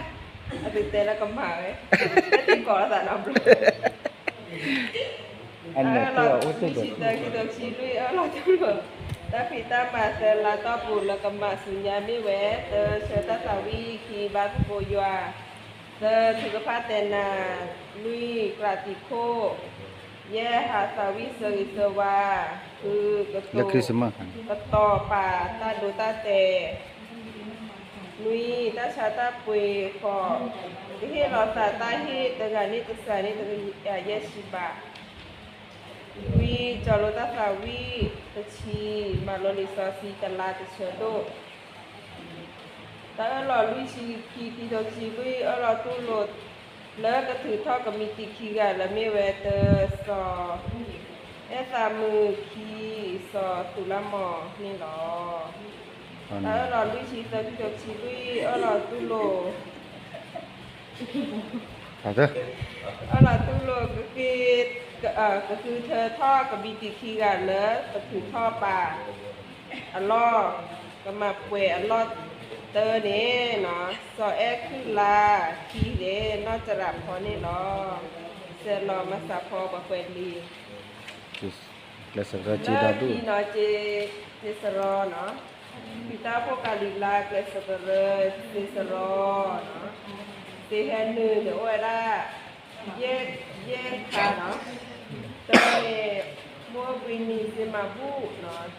အသုတဲလၢကမၣ်ဝဲ တၢ်သံကွၢ်လိာ်သးနီတဘျီ အၢၣ်လီၤ လွံၢ်ဆံသၢ ခံကထိခံဆံလွံၢ် အၢၣ်လီၤတူၢ်လိာ် တၢ်ဖံးတၢ်မၤသၢလါတီၢ်ပူၤလၢကမၣ်ဆူညါမ့ၢ်ဝဲ တၢ ဆၢတၢ်သးဝံၣ် ခံ ဘါသကိးယွၤ သၢ ထုကဖၣ်တဲနၤ လွံၢ် ကြၢးတံာ်ခိၣ် ယဲၢ် ဟးသးဝံၣ်ဆၢဂ့ၤဆၢဝါ ဃု ကတိၤ ကတီၤပာ်တၢ်ဒိတၢ်တဲာ် နွံ တၢ်ဆါတၢ်ပှ့ၤ ဃိး ကဟ့ၣ်လီၤသးတၢ်ဟ့ၣ်တဂၤန့ၣ်တစှၤန့ၣ်တကယၤယဲၢ်ဆံဘး နွံ ကၠီၤလိာ်တၢ်သးဝံၣ် တဆံ မၤလိလံာ်စီဆှံတလါတဆၢဒိၣ် တၢ်အၢၣ်လီၤလွံၢ်ဆံခံ ခံကထိခံဆံလွံၢ် အၢၣ်လီၤတူၢ်လိာ် လၢကထုးထီၣ်ကမံးတံာ်ခံဂၤလၢမ့ၢ်ဝဲ တၢ စီၤ အဲၣ်သးမုၢ် ခံ စီၤသူးလါမီၤန့ၣ်လီၤ. တၢ်အၢၣ်လီၤလွံၢ်ဆံသၢ ခံကထိခံဆံလွံၢ် အၢၣ်လီၤတူၢ်လိာ် အၢၣ်လီၤတူၢ်လိာ် ကက့ၤ ကဃုထၢထီၣ်ကမံးတံာ်ခံဂၤလၢ ကထုးထီၣ်ပာ် အလီၢ် ကမၤပှဲၤအလီၢ်တၢန့ၣ် စီၤအဲၣ်ခုၣ်လါ ခံန့ၣ် နီၢ်စရးဖီန့ၣ်လီၤ. စဲးလီၤမၤစၢၤဖီပှၤကွဲးလံာ် ကျဲးစၢးကရၢစ့ဒီဒူၣ် လၢခံနီၤ စ့, စ့စရီနီၤ, ဖံသးဖိကၤလံၤလါ ကျဲးစၢးကရၢ စ့စရီနီၤ, စ့ဟဲနုာ်န့ၣ်အိၣ်ဝဲဒၣ် ယဲၢ်, ယဲၢ်ခါနီၤ, တၢန့ၣ် မိၢ်ဘှံးနံၤစ့မၤဘူၣ်နီၤ,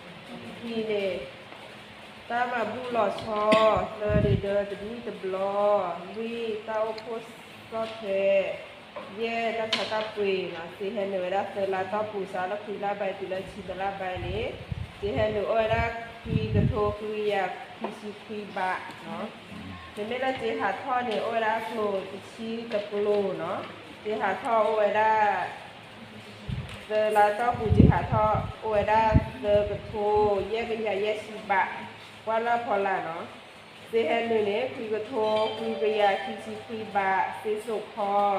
ခံန့ၣ် တၢ်မၤဘူၣ်လီၤဆီ, သၢန့ၣ်ဒၢတဒူၣ်တဘျီ, လွံၢ်တၢ်အိၣ်ဖှိၣ်ဆီၣ်ထွဲ, ယဲၢ်တၢ်ဆါတၢ်ပှ့ၤနီၤ, စ့ဟဲနုာ်ဝဲဒၣ်သၢလါတီၢ်ပူၤ စးလၢခွံလါဘၣ်တုၤလၢဆံသၢလါဘၣ်န့ၣ်, စ့ဟဲနုာ်အိၣ်ဝဲဒၣ်ခွံကထိခွံကယၤခွံဆံခွံဘးနီၤ, မ့မ့ၢ်လၢစ့ဟးထီၣ်န့ၣ် အိၣ်ဝဲဒၣ်ကျိၤတဆံတကျိၤနီၤ, စ့ဟးထီၣ်အိၣ်ဝဲဒၣ် သၢလါတီၢ်ပူၤ စ့ဟးထီၣ်အိၣ်ဝဲဒၣ်သၢကထိ ယဲၢ်ကယၤယဲၢ်ဆံဘး, ကွၢ်လၢဖီလာ်နီၤ, စ့ဟဲနုာ်န့ၣ် ခွံကထိခွံကယၤခံဆံခွံဘး, စ့စိာ်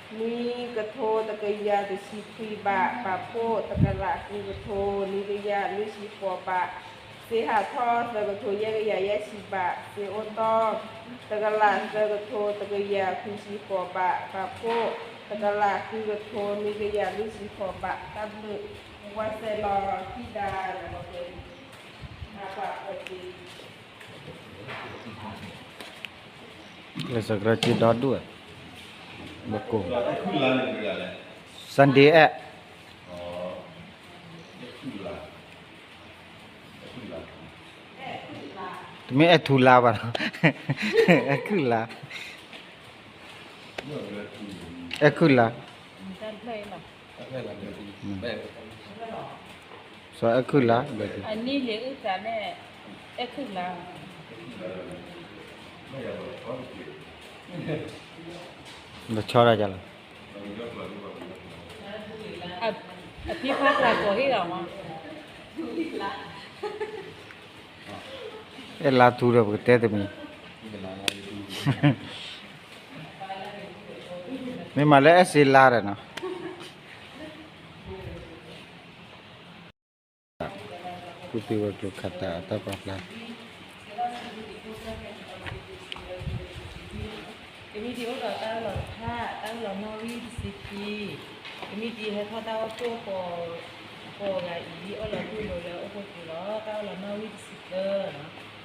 ခီ နွံကထိတကယၤတဆံခွံဘး, ပာ်ဖှိၣ်တကလးဃုကထိနွံကယၤလွံၢ်ဆံဃိးဘး, စ့ဟးထီၣ်သၢကထိယဲၢ်ကယၤယဲၢ်ဆံဘး, စ့အိၣ်တီၢ် တကလးသၢကထိတကယၤခွံဆံဃိးဘး, ပာ်ဖှိၣ်တကလးဃုကထိနွံကယၤလွံၢ်ဆံဃိးဘး, တၢ်ဘျုး, ပှၤစဲးလီၤခံဒါ, ကျဲးစၢးကရၢစ့ဒီဒူၣ်, ဘကိး, Sunday အဲၣ် တမ့ၢ်အဲၣ်ထူလါဘၣ်နီၤ, အဲၣ်ခုၣ်လါ, အဲၣ်ခုၣ်လါ, စီၤအဲၣ်ခုၣ်လါ, အနံၣ်လံၤအုၣ်သးန့ၣ်, အဲၣ်ခုၣ်လါ, လီၤဆီဒၣ်လီၤ အဖံဖါကျါကိးဟ့ၣ်လီၤမး, အဲၣ်လါထူဒီးပကတဲတမံၤ, မ့ၢ်မးလၢအဲၣ်စ့လါဒီးနီၤ ကူၣ်သ့ဝဲၤကျိၤခးတၢ်အတၢ်ပာ်ဖျါ, ကမံးတံာ်အိၣ်ဒီးတၢ်အၢၣ်လီၤတဖၣ်, တၢ်အၢၣ်လီၤနီၣ်ဂံၢ်တဆံခံ, ကမံးတံာ်ဟဲထီၣ်တၢ်အိၣ်ဖှိၣ်ဃိးဂၤအံၤ အၢၣ်လီၤတူၢ်လိာ်လၢအိၣ်ဖှိၣ်က့ၤလီၤ. တၢ်အၢၣ်လီၤနီၣ်ဂံၢ်တဆံသၢ,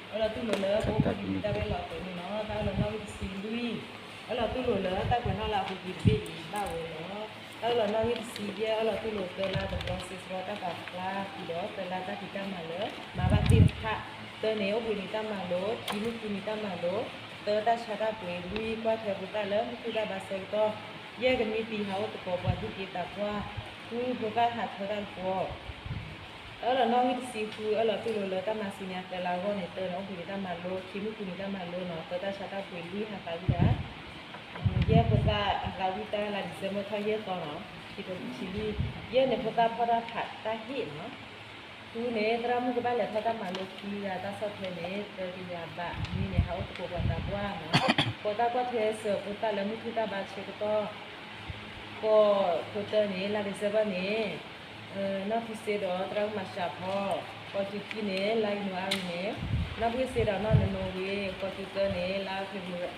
အၢၣ်လီၤတူၢ်လိာ်လၢပအိၣ်ဖှိၣ်ကမံးတံာ်တၢ်ရဲၣ်လီၤအသိးန့ၣ်လီၤ. တၢ်အၢၣ်လီၤနီၣ်ဂံၢ်တဆံလွံၢ်, အၢၣ်လီၤတူၢ်လိာ်လၢတၢ်ကွဲးနီၣ်လၢအပူၤကွံာ်တဘ့ၣ်အံၤဘၣ်ဝဲလီၤ. တၢ်အၢၣ်လီၤနီၣ်ဂံၢ်တဆံယဲၢ် အၢၣ်လီၤတူၢ်လိာ်သၢလါတဘျီ စ့စရီတၢ်ပာ်ဖျါဃုာ်ဒီး သၢလါတၢ်ဖံးတၢ်မၤလၢ မၤဘၣ်သ့ၣ်တဖၣ်, သၢန့ၣ် အိၣ်ဘှံးနံၤတၢ်မၤလိ, ခံမုၢ်ဃုနံၤတၢ်မၤလိ, သၢတၢ်ဆါတၢ်ပှ့ၤ, လွံၢ်ကွၢ်ထွဲဖိသၣ်လၢမုၢ်ခုၣ်တၢ်ဘါဆၢကတီၢ်, ယဲၢ်ကမံးတံာ်ဟးအိၣ်သကိးပှၤသူၣ်က့သးပှၢ်, ဃုဖိသၣ်ဟးထၢတၢ်တပှီၤ အၢၣ်လီၤနီၣ်ဂံၢ်တဆံဃု, အၢၣ်လီၤတူၢ်လိာ်လၢတၢ်မၤဆူညါသၢလါအဂီၢ်န့ၣ် သၢန့ၣ် အိၣ်ဘှံးနံၤတၢ်မၤလိ, ခံမုၢ်ဃုနံၤတၢ်မၤလိနီၤ, သၢတၢ်ဆါတၢ်ပှ့ၤ, လွံၢ်ဟးသးဝံၣ်တၢ်, ယဲၢ်ဖိသၣ်ဟးသးဝံၣ်တၢ်လါ December ထီၣ်ယဲၢ်သီနီၤ, ခံကထိခံဆံလွံၢ်, ယဲၢ်န့ၣ်ဖိသၣ်ဖီၣ်တၢ်ဖးတၢ်ဟ့ၣ်နီၤ, ဃုန့ၣ် သရၣ်မုၣ်ကဘၣ်လဲၤထီၣ်တၢ်မၤလိခံဂၤ, တၢ်ဆီၣ်ထွဲန့ၣ် သၢကယၤဘး, နွံန့ၣ် ဟးအိၣ်သကိးပှၤသးပှၢ်နီၤ, ကိးတၢ်ကွၢ်ထွဲစၢၤဖိသၣ်လၢမုၢ်ခုၣ်တၢ်ဘါဆၢကတီၢ် ကီၢ်ဖိတၢန့ၣ် လါ December န့ၣ် နီၢ်ထူစ့ဒီးသရၣ်မုၣ်မၤရှးဖီ, ကီၢ်ကူၤခံန့ၣ် လါ January န့ၣ်, နီၢ်ဘှ့ၣ်စ့ဒီးနီၢ်နနိဝ့, ကီၢ်ကူၤသၢန့ၣ် လါ February,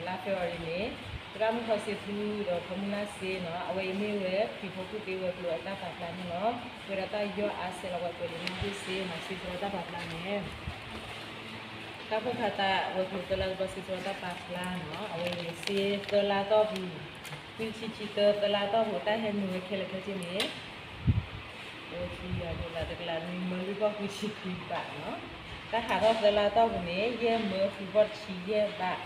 လါ February န့ၣ်, သရၣ်မုၣ်ဖီစ့ဖုဒီးဖီမုၢ်လၢ်စ့နီၤ, အဝဲအံၤမ့ၢ်ဝဲခရံာ်ဖိကူၣ်သ့ဝဲၤကျိၤအတၢ်ပာ်ဖျါန့ၣ်လီၤ. ဝဲဒၣ်တၢ်ယီၢ်အါစဲးလီၤဝဲၤကျိၤလံနီၢ်ဘှ့ၣ်စ့နီၤ, စ့စရီတၢ်ပာ်ဖျါန့ၣ် တၢ်ဖိခါသး ဝဲၤကျိၤသၢလါတဘျီ စ့စရီတၢ်ပာ်ဖျါနီၤ, အဝဲအံၤစ့သၢလါတီၢ်ပူၤ, ခွံဆံခံသၢ သၢလါတီၢ်ပူၤ တၢ်ဟဲနုာ်ဝဲခဲလၢာ်ခဲဆ့န့ၣ်, တကလးနွံမၢလွံၢ်ဘီၣ်ဃုဆံခွံဘးနီၤ, တၢ်ဟးထီၣ်သၢလါတီၢ်ပူၤန့ၣ် ယဲၢ်မၢဃုဘီၣ်တဆံယဲၢ်ဘး,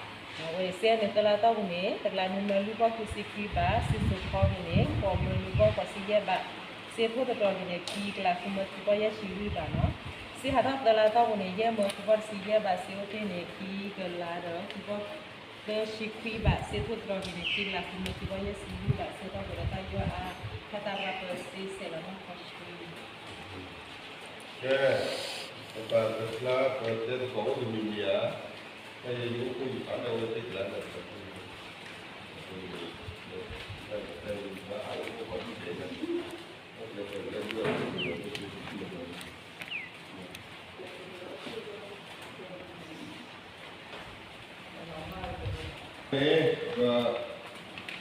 ဝဲစ့န့ၣ် သၢလါတီၢ်ပူၤန့ၣ် တကလးနွံမၢလွံၢ်ဘီၣ်ဃုဆံခွံဘး, စ့စိာ်ခီပူၤန့ၣ် ဃိးမၢလွံၢ်ဘီၣ်ဃိးဆံယဲၢ်ဘး, စ့ထိၣ်သတြီၤပူၤန့ၣ် ခံကလးဃုမၢခံဘီၣ်ယဲၢ်ဆံလွံၢ်ဘးနီၤ, စ့ဟးထီၣ်သၢလါတီၢ်ပူၤန့ၣ် ယဲၢ်မၢဃုဘီၣ်တဆံယဲၢ်ဘး, စ့အိၣ်တ့ၢ်န့ၣ် ခံကလးဒီးဃုဘီၣ် သၢဆံခွံဘး, စ့ထိၣ်သတြီၤပူၤန့ၣ် ခံကလးဃုမၢခံဘီၣ်ယဲၢ်ဆံလွံၢ်ဘး, စ့ထီၣ်ပှဲၤဒီးတၢ်ယီၢ်အါ, ခါသးပှၢ်ပၢၤစ့ဆဲးလီၤနီၢ်ခီဆှံ ကဲ, ပပာ်တဖျါပတဲသကိးအိၣ်တမံၤမံၤဧါ, တၢ်ယိယိဖိယဖးဒၣ်ဝဲသ့ၣ်ကျါဒီး ဒီ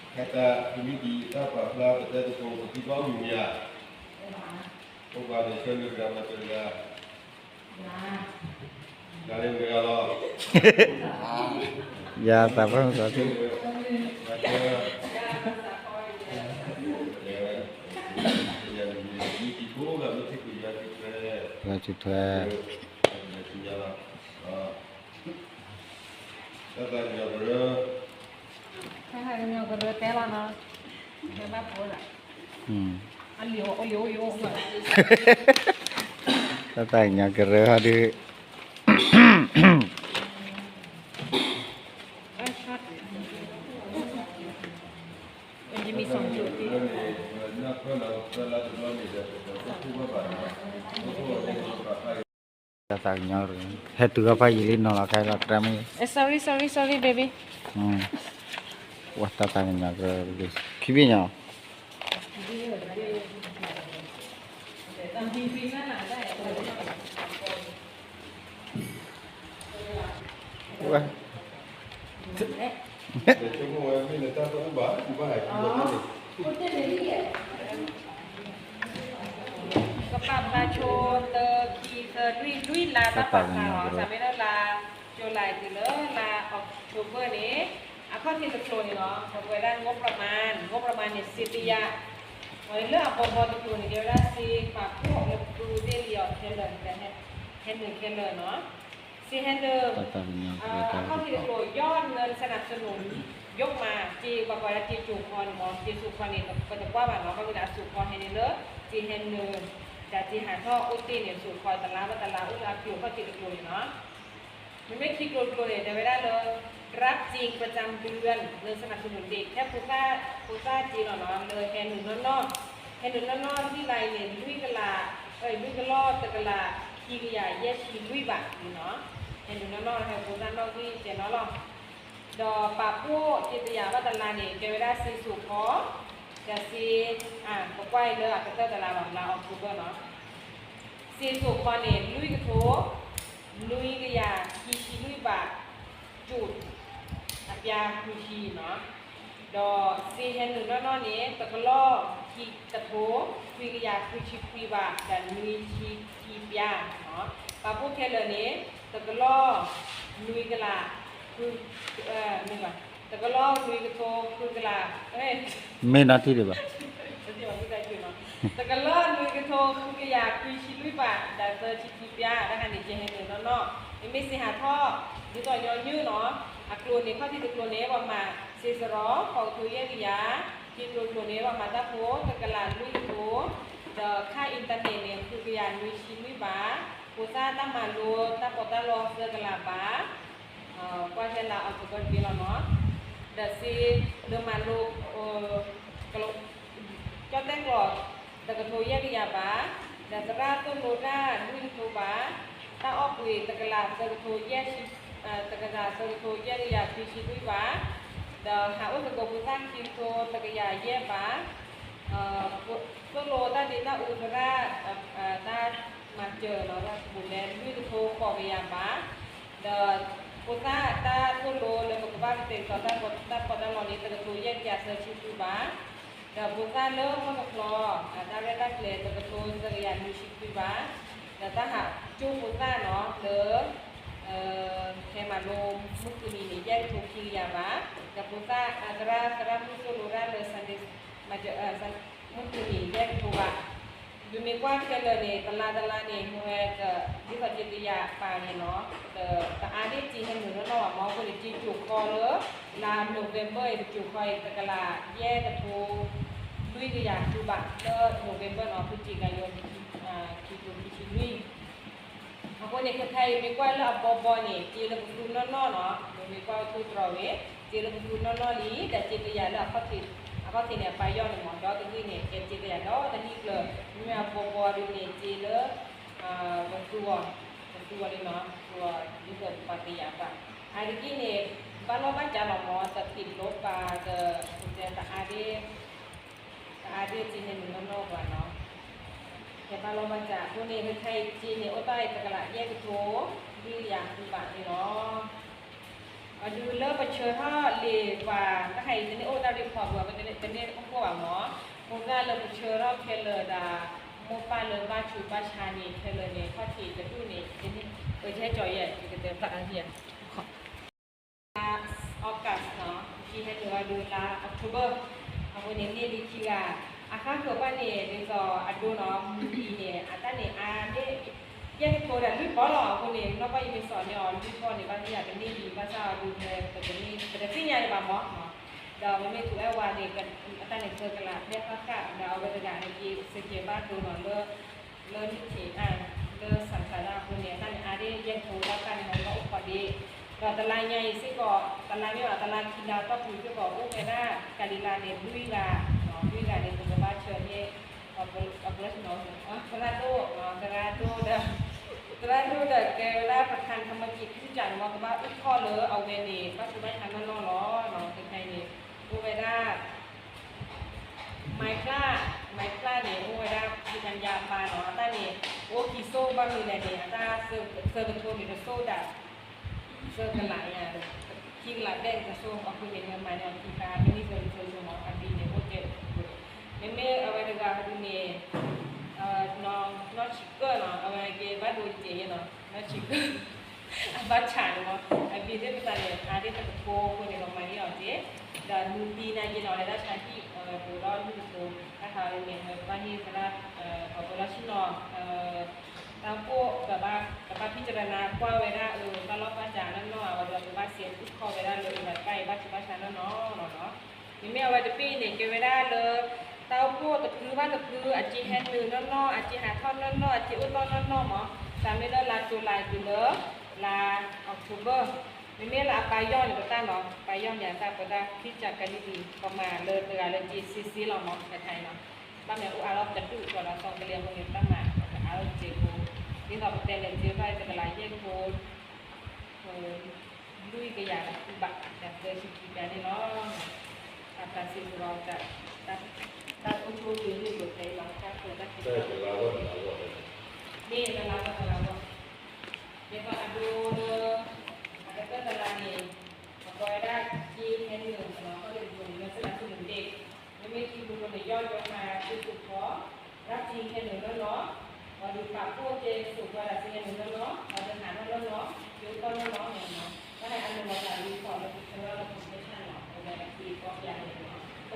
း ဟဲတၢ် committee တၢ်ပာ်ဖျါပတဲသကိး ပသံကွၢ်မုာ်မုာ်ဧါ, အိၣ်ဘၣ်န့ၣ် ဆၢနုာ်တဂၤမၤစၢၤတဂၤ, တဂၤလၢတဂၤလီၤ, ယၤသးပှၢ်မၤစၢၤ, ယၤထူထွဲ တၢ်သးကညီၤကရၢ, တၢ်သးကညီၤကရၢတဲလီၤနီၤ, တၢ်သးကညီၤကရၢဟီဒုး, တၢ်သးကညီၤ ဟဲတုၤဃီဖးယံာ်လံနီၤလီၤ ခါလီၤတြဲမုၢ်, sorry sorry sorry baby, ဝဲတၢ်သးကညီၤကရၢ, ခံဘ့ၣ်ညါ ကပာ်ဖျါဆိ သၢ ခံ သၢ လွံၢ် လွံၢ်လါတၢ်ပာ်ဖျါလီၤ, စးမ့ၢ်လၢလါ July တုၤလၢလါ October န့ၣ်, အခီၣ်ထံးတကျိၤန့ၣ်လီၤ, ပဝဲဒၣ် ငိုပရမၤ, ငိုပရမၤန့ၣ် စ့တယါ, ပှၤလၢအဘီဘီတကျိၤန့ၣ် ကဲဝဲဒၣ်စ့ပာ်ဖှိၣ်လၢပူၤသ့ၣ်လံအီၤခဲလၢာ်, ဟဲနုာ်ခဲလၢာ်နီၤ, စ့ဟဲနုာ် အခီၣ်ထံးတကျိၤ ယီၢ်နၢ စနၣ်စနိၣ် ယိကမး စ့ပှၤကွၢ်ဒၣ်စ့စိာ်ခီန့ၣ်မ့ၢ် စ့စိာ်ခီန့ၣ် ပတကွၢ်ဘၣ်နီၤ, ဘၣ်မနုၤအစိာ်ခီဟဲန့ၣ်လၢ စ့ဟဲနုာ်, ဒီးစ့ဟးထီၣ်အိၣ်တ့ၢ်န့ၣ် စိာ်ခီတလါဘၣ်တလါ အိၣ်လၢအကျိၤအခီၣ်ထံးတကျိၤန့ၣ်နီၤ, မ့မ့ၢ်ခံကျိၤတကျိၤန့ၣ် တဲဝဲဒၣ်လၢ รับจริงประจำเดือน လၢ สนับสนุนเด็ก ဟဲဖိသၣ်, ဖိသၣ်စ့လီၤနီၤ လၢဟဲနုာ်နီၢ်နီၢ်, ဟဲနုာ်နီၢ်နီၢ် လွံၢ်လါအံၤန့ၣ် လွံၢ်ကလး, လွံၢ်ကလီၢ်တကလး ခံကယၤယဲၢ်ဆံလွံၢ်ဘးနီၤ, ဟဲနုာ်နီၢ်နီၢ် ဟဲဖိသၣ်နီၣ်ဂံၢ်ကဲနီၤလီၤ, ဒီးပာ်ဖှိၣ်စ့တယါဘၣ်တလါန့ၣ် ကဲဝဲဒၣ်စ့စိာ်ခီ, ဒီးစ့, ပကွၢ်အံၤလၢအကတၢၢ်တလါဘၣ် လါ October နီၤ, စ့စိာ်ခီန့ၣ် လွံၢ်ကထိ နွံကယၤခံဆံလွံၢ်ဘး, ကၠိၣ်, အပျါခွံဆံနီၤ, ဒီးစ့ဟဲနုာ်နီၢ်နီၢ်န့ၣ် တကလီၢ်ခံကထိ ခွံကယၤခွံဆံခွံဘး ဒီးနွံဆံခံပျါနီၤ, ပာ်ဖှိၣ်ခဲလၢာ်န့ၣ် တကလီၢ် နွံကလး, တကလီၢ်နွံကထိ ဃုကလး, မ့ၢ်နီၢ်ထံၣ်ဒံးဘၣ် တကလီၢ်နွံကထိ ဃုကယၤခွံဆံလွံၢ်ဘး ဒီးသၢဆံခံပျါ တၢ်ခါန့ၣ် ကဟဲနုာ်နီၢ်နီၢ်, မ့မ့ၢ်စ့ဟးထီၣ် ဒ်သိးညီနုၢ်နီၤ, အကျိၤန့ၣ် ခီၣ်ထံးတကျိၤန့ၣ် ပှၤမၤစ့စရီ ဃိးကထိယဲၢ်ကယၤ, စ့ကျိၤကျိၤန့ၣ် ပှၤမၤတၢ်ဖိ တကလးလွံၢ်ကထိ, ဒီးခါအ့ၣ်တၢ်နဲၣ်န့ၣ် ဃုကယၤနွံဆံလွံၢ်ဘး, ဖိသၣ်တၢ်မၤလိ တၢ်ပီးတၢ်လီသၢကလးဘး ကွၢ်ထဲလါ October တဘ့ၣ်လီၤနီၤ, ဒီးစ့လၢမၤလိ ကၠီၣ်တဲၣ်ကျိာ် တကထိယဲၢ်ကယၤဘး, ဒီးသရၣ်သိၣ်လိတၢ်လွံၢ်ကထိဘး, တၢ်အီၣ်ကွံာ်တကလးသၢကထိယဲၢ်ဆံ, တကလးသၢကထိယဲၢ်ကယၤခွံဆံလွံၢ်ဘး, ဒီးဟးအိၣ်သကိးဖိသၣ်ခံကထိတကယၤယဲၢ်ဘး, သိၣ်လိတၢ်ဒ့တၢ်အူသရၣ် တၢ်မၤစၢၤလီၤ တၢ်စပူၤလဲ လွံၢ်ကထိဃိးကယၤဘး, ဒီးဖိသၣ်တၢ်သိၣ်လိလၢပကဘၣ်ကတဲာ်ကတီၤတၢ်ပီးတၢ်လီန့ၣ် တကထိယဲၢ်ကယၤသၢဆံဃုဘး, ဒီးဖိသၣ်လၢဟီၣ်ခိၣ်ချၢ တၢ်ရဲၣ်တၢ်ကျဲၤ တကထိသၢကယၤနွံဆံဃုဘး, ဒီးတၢ်ဟးကၠိဖိသၣ်နီၤလၢ ဟဲမၤလိမုၢ်ဃုနံၤန့ၣ် ယဲၢ်ကထိခံကယၤဘး, ဒီးဖိသၣ်သရၣ် သရၣ်မုၣ်သိၣ်လိတၢ်လၢ Sunday မုၢ်ဃုနံၤ ယဲၢ်ကထိဘး, ပမ့ၢ်ကွၢ်ခဲလၢာ်န့ၣ် တလါတလါန့ၣ် မ့ၢ်ဝဲ ဒ်သိးစ့တယါပာ်န့ၣ်နီၤ, တအါဒ့ၣ်စ့ဟဲနုာ်နီၢ်နီၢ်ဘၣ်မ့ၢ် အဃိန့ၣ် စ့ကိၤခီလၢ လါ November အံၤ တကိၤခီအံၤ တကလးယဲၢ်ကထိလွံၢ်ကယၤဃုဘး လၢ November နီၤ ဖုစ့ကၤယိ ခံကထိခံဆံလွံၢ် အဃိန့ၣ် ခဲခါအံၤ မ့ၢ်ကွၢ်လၢအဘီဘီန့ၣ် စ့လၢပသူနီၢ်နီၢ်နီၤ, မ့မ့ၢ်ကွၢ်ဝဲထူတြီၤဝဲ စ့လၢပသူနီၢ်နီၢ်လံ, ဒီးစ့တယါလၢအခီၣ်ထံး, အခီၣ်ထံးန့ၣ် အပာ်ယီၢ်န့ၣ်မ့ၢ် ဒီတဂ့ၢ်န့ၣ် ကဲစ့တယါဒီတနံၣ်ကျၢၤ, မ့မ့ၢ်အဘီဘီဒ်န့ၣ် စ့လၢ ပသူအီၤ, ပသူအီၤလံနီၤ, ပသူအီၤ ဒ်သိးပှၤသ့ၣ်ညါဘၣ်, အါတက့ၢ်န့ၣ် ဘၣ်လီၢ်ဘၣ်စးလီၤမ့ၢ် တသ့ၣ်လိပှၤ တ တအါဒ့ၣ် တအါဒ့ၣ်စ့ဟဲနုာ်နီၢ်နီၢ်ပှၤနီၤ, ကဲဘၣ်လီၢ်ဘၣ်စး အဃိန့ၣ် ခဲခါအံၤစ့န့ၣ် အိၣ်တ့ၢ်အံၤတကလးယဲၢ်ကထိ လွံၢ်ကယၤဃုဘးန့ၣ်လီၤ. အဒုးလၢပဆၢထီၣ်လံာ်ပှၤ တၢ်ခါအံၤ တန့ၢ်အိၣ်တၢ်ရ့ဖီဘၣ် ပတန့ၢ်အိၣ်ဖှိၣ်ဘၣ်မၢ်, မိၢ်ပၢ်လၢပဆၢထီၣ်ခဲလၢာ်ဒီး မိၢ်ပၢ်လၢဘၣ်ဆူးဘၣ်ဆါန့ၣ် ခဲလၢာ်န့ၣ် ခီၣ်ထံးတဒူၣ်န့ၣ် တန့ၢ် ပကဟဲကၠီၤယဲၢ် ကတဲဖျါအါ August နီၤ ခံဟဲနုာ်ဝဲဒၣ်လၢ October အဃိန့ၣ် န့ၢ်လံခံဂၤ အဃၣ်ဃၢၤဘၣ်န့ၣ် ဒ်သိးအဒိနီၤ မူအံၤန့ၣ် အတၢ်န့ၣ်အါန့ၢ် ယဲၢ်ကထိဒီးလွံၢ်ပီၢ်လီၤ. အဃိန့ၣ် နီၢ်ပၢ်ယမ့ၢ်စိာ်န့ၢ်အီၤလွံၢ်ပီၢ်န့ၣ် ဘၣ်သ့ၣ်ညါကန့ၢ်လံ ဘၣ်ဆၣ်အဒုး ပတသ့ၣ်ညါဒံးဘၣ်မၢ်, ဒီးမ့မ့ၢ်ထူအဲၣ်ဝါန့ၣ် အတၢ်န့ၣ်သၢကလးဘျဲၣ်ဃၣ်ဃၣ် ဒီးအဝဲတဂၤန့ၣ်က့ၤစကဲးဘၣ်ဒိနီၤလၢ လၢနုၢ်ထံးအါ လၢစၣ်ခးဒၣ်အဃိန့ၣ် အတၢ်န့ၣ်အါဒၣ်ယဲၢ်ကထိဘၣ်ဃၣ်န့ၣ် မ့ၢ်ဘၣ်အိၣ်ခိးဒ့ ဒီးတလါညါအံၤစ့ၢ်ကီး တလါမ့ၢ်ဘၣ် တလါခံလါတီၢ်ပူၤစ့ၢ်ကီး အိၣ်ဝဲဒၣ် ကၤလံၤလါန့ၣ် လွံၢ်ဂၤ လွံၢ်ဂၤန့ၣ် ပကဘၣ်ဆၢန့ၢ် အပလၢ သရၣ်ဒိၣ် သရၣ်ဒိၣ်ဒီး သရၣ်ဒိၣ်ဒီးကဲဝဲဒၣ် ประธานกรรมการ คริสตจักรန့ၣ် မ့ၢ်ကဘၣ်အိၣ်ခိးလၢအဝဲန့ၣ် ဘၣ်ဆူးဘၣ်ဆါနီၢ်နီၢ်လီၤ. ခဲခဲအံၤန့ၣ် အိၣ်ဝဲဒၣ် မၤဖျါ မၤဖျါန့ၣ် အိၣ်ဝဲဒၣ် ဖံကညါပၢ်နီၤ အတၢ်န့ၣ် အိၣ်ခံစိၢ်ဘၣ်မနုၤလဲၣ်န့ၣ် အတၢ်သၢကထိန့ၣ်တစိၢ်ဒၣ် သၢကလးညါ ခံကလးဘျဲၣ်တစိၢ် အဃိန့ၣ် မၤန့ၢ်အီၤခံခါ မ့ၢ်သၢကထိစိၢ်မး အဘံၣ်န့ၣ် အိၣ်ကဲ မ့မ့ၢ်အဝဲတဂၤဟီဒုန့ၣ် နီၢ်ဆံးကၢၢ်နီၤ အဝဲကဲဘၣ်ဒိကဲးနီၤ နီၢ်ဆံးကၢၢ် အဘၣ်ဆးန့ၣ်မး အဘံၣ်သ့ၣ်တဖၣ်န့ၣ် အါသ့ၣ်တကထိအဃိန့ၣ် ပမၤန့ၢ်အီၤက့ၤ ဒီးနုၢ်သံနာ်က့ၤနီၤ လဲၤတၢ်ဆါဟံၣ် ပဝဲဒီးနုၢ်တကထိ တၢ်ဟးန့ၣ် ပဘၣ်ဟ့ၣ်သရၣ် ပှၤပၢၤလီၢ်ဆ့ၣ်နီၤ တၢ်အိၣ်ဖှိၣ် ကဘၣ် ကဘၣ်ဖံးစရနါကွၢ်ဝဲဒၣ် ဘၣ်လီၢ်ဘၣ်စးနီၢ်နီၢ် အဝဲဒီးကဘၣ်စဲးသူၣ်ခီၣ်ဝဲဒၣ်လၢ ဘၣ်တဘၣ်အံၤ ဘၣ်ဆူးဘၣ်ဆါနီၢ်နီၢ်နီၤ မ့မ့ၢ်အဝဲတဘ့ၣ်န့ၣ် ကဲဝဲဒၣ်လၢ တၢ်အိၣ်ဖှိၣ်တဖုဘၣ်တဖု အစ့ဟဲနုာ်နီၢ်နီၢ် အစ့ဟးထီၣ်နီၢ်နီၢ် အစ့အိၣ်တီၢ်နီၢ်နီၢ်မး စးမ့ၢ်လၢလါ July တုၤလၢ လါ October မ့မ့ၢ်လၢအပၢ်ယီၢ်န့ၣ် ပတၢ်နီၤ ပၢ်ယီၢ်န့ၣ် အတၢ်ပတၢ်ခံကၢကလံၢ်ဒံး ပမၤလၢတဂၤလၢက့ၤစ့စ့လီၤမး ခဲခဲအံၤနီၤ ဘၣ်မ့ၢ်အိၣ်အါလီၤတဒူၣ်ကီးဒီး စီၤကလံၤအဃိန့ၣ် တၢ်မၤအါလီၤတစဲးဖိ ဒ်သိးပတဲလဲၤစ့ဘၣ်တကလးယဲၢ်ကထိ လွံၢ်ကယၤဘး တၢ်သၢဆံခံပျါန့ၣ်လီၤ. အတၢ်စံးပတြၢၤ တၢ်အိၣ်ဖှိၣ်ဂ့ၤဂ့ၤကျိၤကျဲလီၤ တၢ်ဖိတၢ်ခံ မ့ၢ်တလါဂီၢ်တလါဂီၢ် ဒ်သိးအဒိလၢ အကတၢၢ်တလါန့ၣ် အကီဝဲဒၣ်က့ဟဲနုာ် ကလီၤခီၣ်လ့ၣ်ဒိၣ်န့ၣ် လၢစလါဆူၣ်န့ၣ်တဘ့ၣ် မ့မ့ၢ်ခံဘိန့ၣ် ယီၢ်ယီၢ်မၤက့ၤစိာ်ခီ ရၣ်စ့ဟဲနုာ်နီၢ်နီၢ် ပှၤဒုးပာ်ဖှိၣ်က့ၤစိာ်ခီ ရၣ်စ့ဟဲနုာ်နီၢ်နီၢ် ပှၤဒုးဟးထီၣ်နီၢ်နီၢ် က့ၤအိၣ်တီၢ်နီၢ်နီၢ်န့ၣ်လီၤ. တၢ်ဟဲအနုာ်လီၤသးလံခီၣ်လၢပဆၢလၢ population လီၤ အဝဲအက့ၤကီပျးန့ၣ်လီၤ. က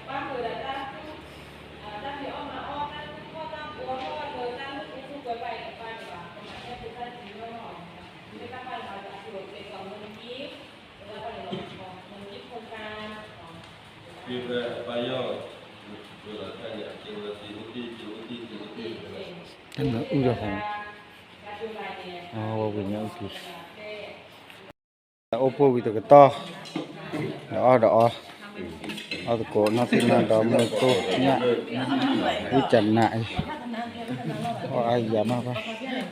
ပၣ်ဃုာ်ဒီးတၢ်သူၣ် တၢ်ဖံးအီၣ်မၤအီၣ် တၢ်သူၣ်ထီၣ်တၢ်ဘှီထီၣ်လၢတၢ်လူၢ်သ့ၣ်သူၣ်ကွဲးဘၣ်အံၤတဖၣ်န့ၣ်ဘၣ် ကမၤဟဲဖိသၣ်တံၤနီၢ်နီၢ် မ့ၢ်တၢ်ဘၣ်လီၤဒီးအကျိၤအကျဲကိးမုၢ်နံၤ တၢ်ဘၣ်လီၤ မုၢ်နံၤဖိခါ တၢ်မၤအူဒီးဖဲ ဝဲဝံၤညါအူကံ တၢ်အိၣ်ဖှိၣ်ဝံၤတကတီၢ် ဒီးအီၣ်ဒီးအီ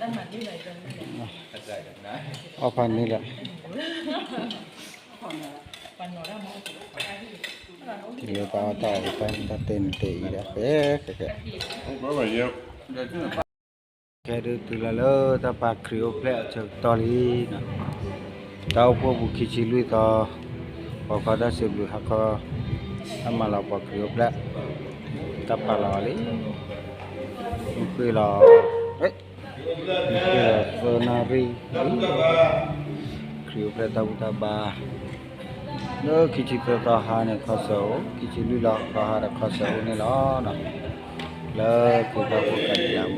အီၣ်သကိးနီၢ်သ့ၣ်နီၢ်ဒီးမုၢ်ကိၢ်ညၣ် ဝံၣ်ကနးအံၤ အီၣ်အါယၤမးဘၣ် အီၣ်ဖးန့ၣ်ဒီး တုၤလၢတၢ်အီၣ်တၢ်အီတၢ်တၢ်တဲနတဲအံၤဒီး ကဲကဲကဲ ကဲဒုးတုၤလီၤလၢတၢ်ပာ်ခရံာ်အိၣ်ဖျဲၣ်အဆၢကတီၢ်လံနီၤ, တၢ်အိၣ်ဖှိၣ်ပူၤခံဆံလွံၢ်သီ, ပှၤခီတၢ်စံးဘျုးဟါခီ, တၢ်မၤလၤပှၤခရံာ်အိၣ်ဖျဲၣ်, တၢ်ပာ်လီၤလံ, မုၢ်ဃ့လီၤ, မုၢ်ဃ့လီၤသၢနၣ်ရံၣ်, ခရံာ်အိၣ်ဖျဲၣ်တၢ်ဘူၣ်တၢ်ဘါ လၢခံဆံသၢသီဟါန့ၣ် ခီဆၢအိၣ်, ခံဆံလွံၢ်သီဟါဒီးခီဆၢအိၣ်န့ၣ်လီၤ. လၢကီၢ်တၢ်အိၣ်ဖှိၣ်ကၤလံၤလါမူ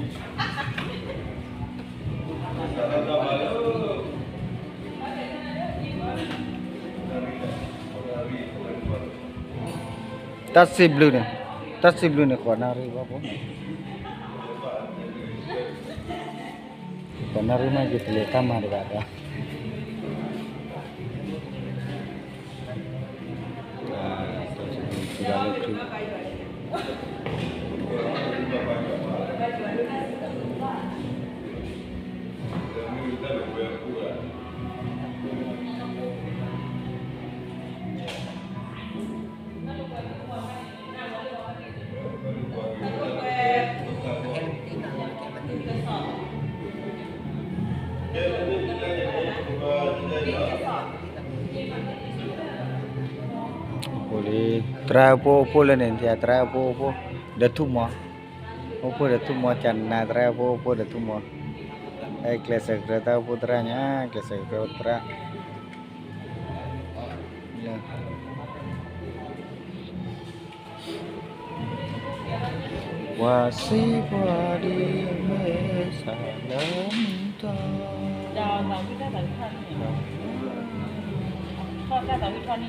တၢ်စံးဘျုးန့ၣ်, တၢ်စံးဘျုးန့ၣ် ဃိးနၣ်ရံၣ်ဘၣ်ဖိန့ၣ် ဃိးနၣ်ရံၣ်မး ယတလဲၤတၢ်မၤတဂၤဒီး တၢ်စံးဘျုးလၢခရံာ် သရၣ်ဖိအိၣ်ဖှိၣ်လၢန့ၣ် သရၣ်ဖိအိၣ်ဖှိၣ် ဒီးထူၣ်မီၤ, အိၣ်ဖှိၣ်ဒီးထူၣ်မီၤ ကနၤ သရၣ်ဖိအိၣ်ဖှိၣ်ဒီးထူၣ်မီၤ, အဲကျဲးစၢးကတၢၢ်တၢ်အိၣ်ဖှိၣ်သရၣ်ညါ ကျဲးစၢးကတၢၢ်သရၣ် ပှၤစံးပှၤဒ်မဲာ်ဆှးလၢမုၢ်တီ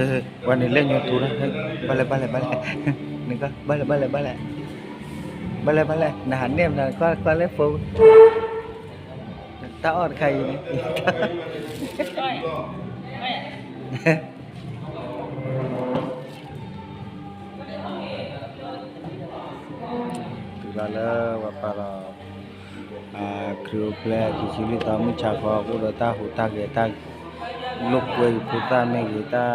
ၤ, ပှၤန့ၣ်လဲၤညိထူနီၤ, ဘၣ်လဲၣ် ဘၣ်လဲၣ် ဘၣ်လဲၣ်, နက ဘၣ်လဲၣ် ဘၣ်လဲၣ် ဘၣ်လဲၣ်, ဘၣ်လဲၣ် ဘၣ်လဲၣ် နဟးနဲၣ်မနၤ ကွၢ်ကွၢ်လၢဖိ တၢ်အီၣ်တခါအံၤန့ၣ် တုၤလီၤလၢပှၤပာ်လီၤ ခရံာ်အိၣ်ဖျဲၣ် ခံဆံလွံၢ်သီ မုၢ်ဆါခီ အိၣ်ဒီးတၢ်ဟူးတၢ်ဂဲၤ တၢ်လိာ်ကွဲဖိသၣ်မ့ၢ်ဂ့ၤ တၢ်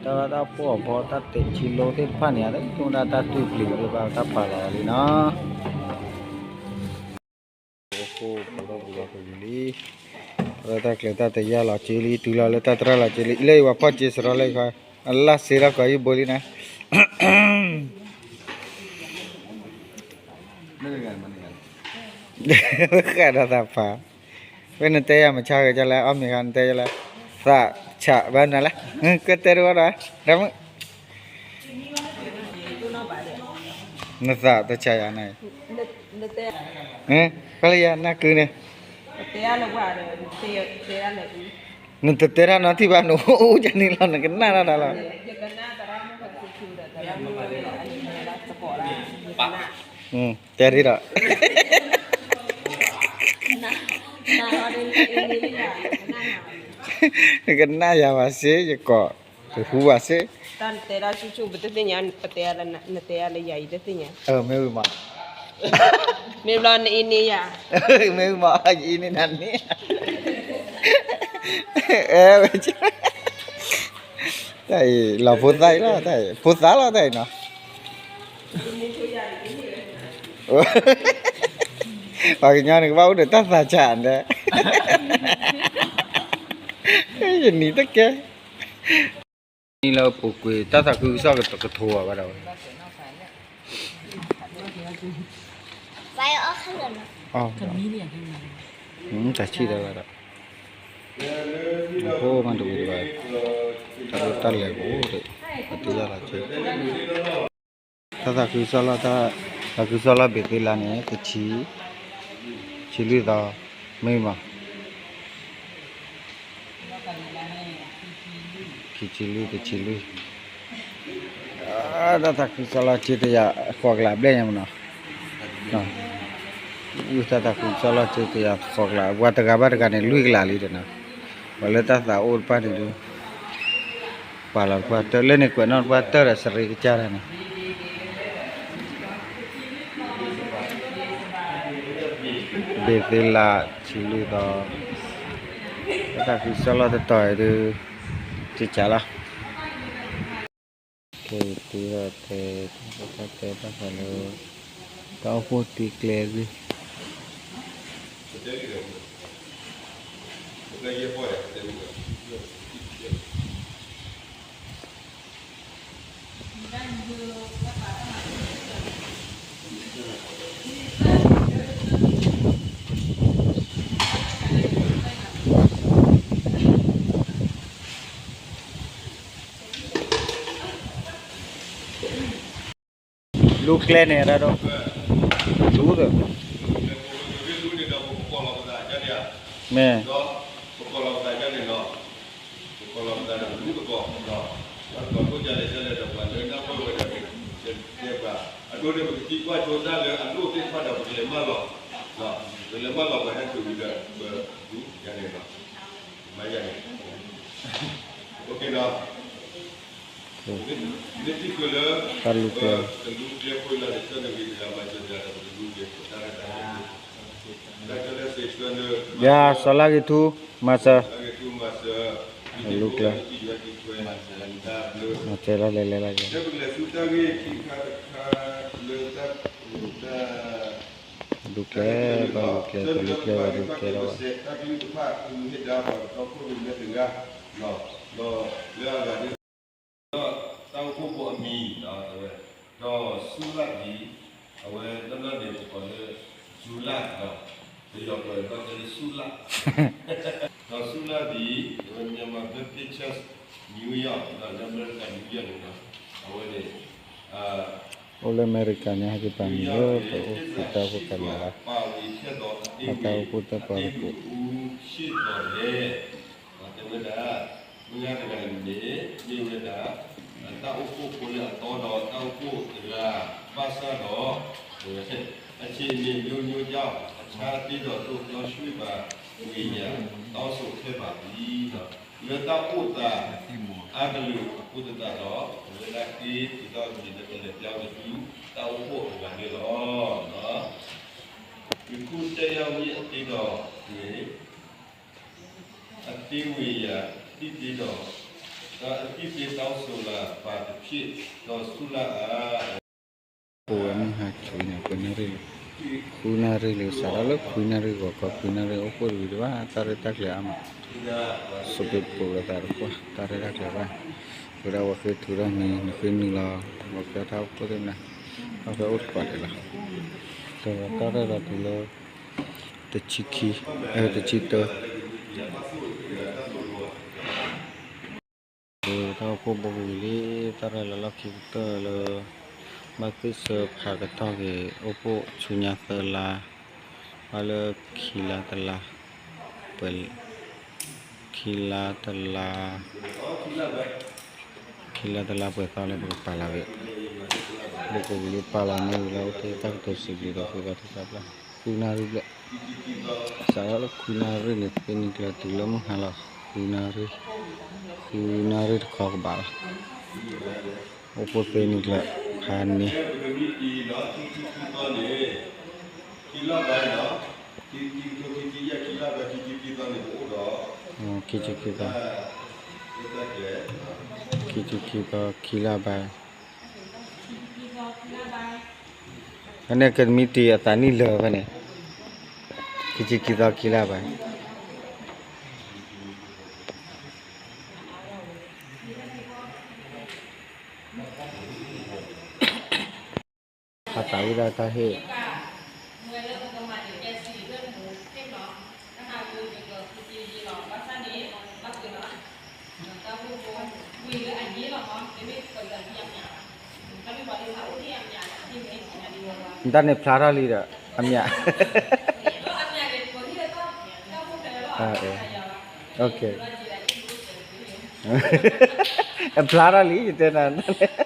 တၢ်လၢတၢ်ဖှီၣ်အဖီ တၢ်တဲာ်ထံလိသ့ၣ်တဖၣ်န့ၣ် အသ့ၣ်ညိၣ်ဒၣ်တၢ်တူၢ်ပျံၤသ့ၣ်တဖၣ် တၢ်ပာ်လီၤလံနီၤ. အိၣ်ဖှိၣ်ပလီၢ်ပူၤလီၤပလံၤလံ, လၢတၢ်ကျဲၤတၢ်တယာ်လီၤက့လံ တုၤလီၤလၢတၢ်သရၣ်လီၤက့လံ လၢယဝၤဖီၣ်က့စရီလၢယခီ အလၢ်စ့ထီၣ်ကီးယဘိလံနၤ ဃၣ်ဒီးသးပှၢ်, ဝဲနတဲယၤမဆါဂ့ၤကလဲၣ် အီၣ်မ့ၤဃါ နတဲယၤလဲၣ်, သးဆးဘၣ်နၤလဲၣ်, ကတဲတဝီဒီး ရမုၣ် နသးတဆးယၤန့ၣ်, ပှၤလၢယၤနၢ်ကုန့ၣ်, နတတဲတၢ်နီတထံၣ်ဘၣ် နအိၣ်ကန့ၣ်လီၤ နကနၣ်တၢ်လီၤ. တဲဒ်ဒီး နကနၣ်ယၤဘၣ်စ့ ယကိး ကဟူဘၣ်စ့, တၢ်နတဲဒၣ်ဆူၣ်ဆူၣ် ပတသ့ၣ်ညါ ပတဲလၢနတဲလၢယၤအံၤတသ့ၣ်ညါ, မ့ၢ်ဝံၤမး, မ့ၢ်ဘျီနအံၤန့ၣ်ယၤ, မ့ၢ်ဝံၤမး ယအံၤန့ၣ်နၤန့ၣ်, အဲ တၢ်အံၤ လီၤဖိသၣ်အံၤလီၤ တၢ်အံၤ ဖိသၣ်လီၤ တၢ်အံၤနီၤ, ပှၤကညီန့ၣ် ကဘၣ်အိၣ်ဒီးတၢ်သးဆးန့ၣ်, ယနံၤတကဲ, နံၤလၢပူၤကွံာ် တၢ်သးခုကစီၣ်ကထိဘၣ်ဒီးဝဲ, တၢ်ဆံၣ်တၢ်လၢဒီး, ဖိမးတဝံၤတဘၣ်, တၢ်ဒိၣ်တၢ်လဲၤကအိၣ်ဒီး, ပတယၢ်လီၤက့ တၢ်သးခုကစီၣ်လီၤ တၢ်သးခုကစီၣ်လီၤ ဘ့းသ့လါန့ၣ် တဆံ, ဆံလွံၢ်သီ, မ့ၢ်မး, ခံဆံလွံၢ် တဆံလွံၢ်, တၢ်သးခုကစီၣ်လီၤ က့တယၤဃိးကလးဘျဲၣ်ညါမးနီၤ, ဝံသးသးခုကစီၣ်လီၤ က့တယၤဃိးကလး ပှၤတဂၤဘၣ်တဂၤန့ၣ် လွံၢ်ကလးလံဒီးနီၤ, ပှၤလၢတၢ်သးအိၣ်တဖၣ်န့ၣ်ဒုး ပာ်လီၤတပှၢ်တၢၢ် လၢန့ၣ်ကွဲးနီၣ်တပှၢ်တၢၢ်ဒီး စရ့ကစၢ်တၢ်န့ၣ်, ဘ့းသ့လါ ဆံလွံၢ်သီ, တၢ်သးခုကစီၣ်လီၤတတီၤအံၤဒုး ကကးလီၤ, ကဲ ယတဲဒီးတဲ တၢ်တဲတၢ်ဃးလၢ တၢ်အိၣ်ဖှိၣ်တ့ကျဲဂ့ၢ် လူၤကျဲန့ၣ် ရၢ်ဒီး လူၤဒီး မ့ၢ် အဒိန့ၣ် ပကသံကွၢ်ဆိတၢ်လၢအလိၣ်သ့ၣ်တဖၣ်ဒီး ပကလဲၤမၢလီၤ, ပကလဲၤမၢလီၤ ပှၤဟဲတုၤဒီး ပဒူယၤန့ၣ်လီၤ, မၤယၤန့ၣ်, မ့ၢ်သံကွၢ်လၢ တၢ်လူၤကျဲ ယၤ စီၤလါဂ့ၤထူ မၤစၢၤ, လူၤကျဲ, မၤစၢၤလီၤ လဲၤလဲၤလီၤ လၢတၢ် ဒူကျဲ, ဘၣ်ဒူကျဲ, ကလူၤကျဲ, ဘၣ်ဒူကျဲဒီးဘၣ်, တၢ်ကလုၢ်တဖၣ် ကမူၤဟ့ၣ်ဒါပှၤကတီခိၣ်န့ၣ်မ့ၢ်တဂၤ, ဒီးလၢအဂၤန့ၣ် ဒီးတၢ်အိၣ်ဖှိၣ်ဖိအမံၤ, ဒီးဆူလၢ်ဒံး, အဝဲလၢလၢ်န့ၣ် ပကိးလၢ July, ဒီးပယီၤကျိာ်န့ၣ် ဘၣ်တဲလၢဆူလၢ်, ဒီးဆူလၢ်ဒံး, အဝဲ Myanmar Baptist Church New York, ဒီးလၢအမဲရကၤ New York န့ၣ်ဒီး အဝဲန့ၣ် အိၣ်လၢအမဲရကၤန့ၣ် ဟဲက့ၤပာ်မံၤလၢ ပအိၣ်ဖှိၣ်တၢ်အိၣ်ဖှိၣ်ကလီၤလၢ်, အတၢ်အိၣ်ဖှိၣ်သၢပီၢ်တပူၤ, တဲဝဲဒၣ် မုၢ်ဂၤတဂၤန့ၣ် မ့ၢ်ဝဲဒၣ် တၢ်အိၣ်ဖှိၣ်ဖိလၢအသီဒီးတၢ်အိၣ်ဖှိၣ်တဂၤ ဘၣ်ဆၣ်ဒီး အဆ့ၣ်န့ၣ် မျိုးမျိုးကြောင့် အခြားအသင်းတော်သို့ ပြောင်းရွှေ့ပါ ဝေရာ တောင်းဆိုခဲ့ပါသည်. လၢတၢ်အိၣ်သးအါကလုာ်အဃိသတးဒီး အဝဲဒၣ်က့ၤတုၤထီၣ်က့ၤလၢကလဲၤပျါဝဲဆူ တၢ်အိၣ်ဖှိၣ်အဂၤန့ၣ်လီၤ. ယခုတက်ရောက်မည့်အသင်းတော်တွင် အသင်းဝင်ရာ အသိပေးတော် အသိပေးတောင်းဆိုလာပါသဖြင့် ဒီးဆူလၢ်အါ အိၣ်ဝဲမုၢ်ဟါဆူညါ ခွံနၣ်ရံၣ်, ခွံနၣ်ရံၣ်လံ စးထီၣ်လၢခွံနၣ်ရံၣ်ဂီၤခီ ခွံနၣ်ရံၣ် အိၣ်ဖှိၣ်တဂ့ၤတဘၣ် တၢ်ရဲၣ်တၢ်ကျဲၤအါမး, ဆိးပ့းပူၤလၢသးတကွၢ် တၢ်ရဲၣ်တၢ်ကျဲၤဘၣ်, ဝဲဒၣ်ဝဲဃ့ထုးထီၣ်နံၤ နဃ့နုာ်လီၤ ဝဲကဲထီၣ်အိၣ်ဖှိၣ်သ့ၣ်မနၤ, ဘၣ်ဖဲအိၣ်တပှၤဒဲးလီၤ, ဒီးတၢ်ရဲၣ်လီၤတုၤလၢ တဆံခံ, တဆံတၢ တၢ်အိၣ်ဖှိၣ်ဘိကဝံၤလံ, တၢ်ရဲၣ်လီၤလီၢ်ခံကတၢၢ်လၢ ဘၣ်သုးစၢဖးကတီၢ်က့ၤ အိၣ်ဖှိၣ်ဆူညါသၢလါ, ဘၣ်လၢခံလါတလါ, ပှဲၤ, ခံလါတလါ, ခံလါတလါပှဲၤသီလၢပကပာ်လီၤက့ၤ, ဘိကဝံၤလံပာ်လီၤမ့ၢ်ဝံၤလၢအိၣ်တ့ၢ်တၢ်ကတိၤစံးဘျုးဒီး ဃ့ဘါထုကဖၣ်, ခွံနၣ်ရံၣ်ဘျဲၣ် စးထီၣ်လၢခွံနၣ်ရံၣ်န့ၣ် သ့န့ၢ်ကျၢၤတုၤလၢမုၢ်ဟါလီၤ, ခွံနၣ်ရံၣ်, ခွံနၣ်ရံၣ်တခီကဘၣ်လီၤ, အိၣ်ဖှိၣ်သ့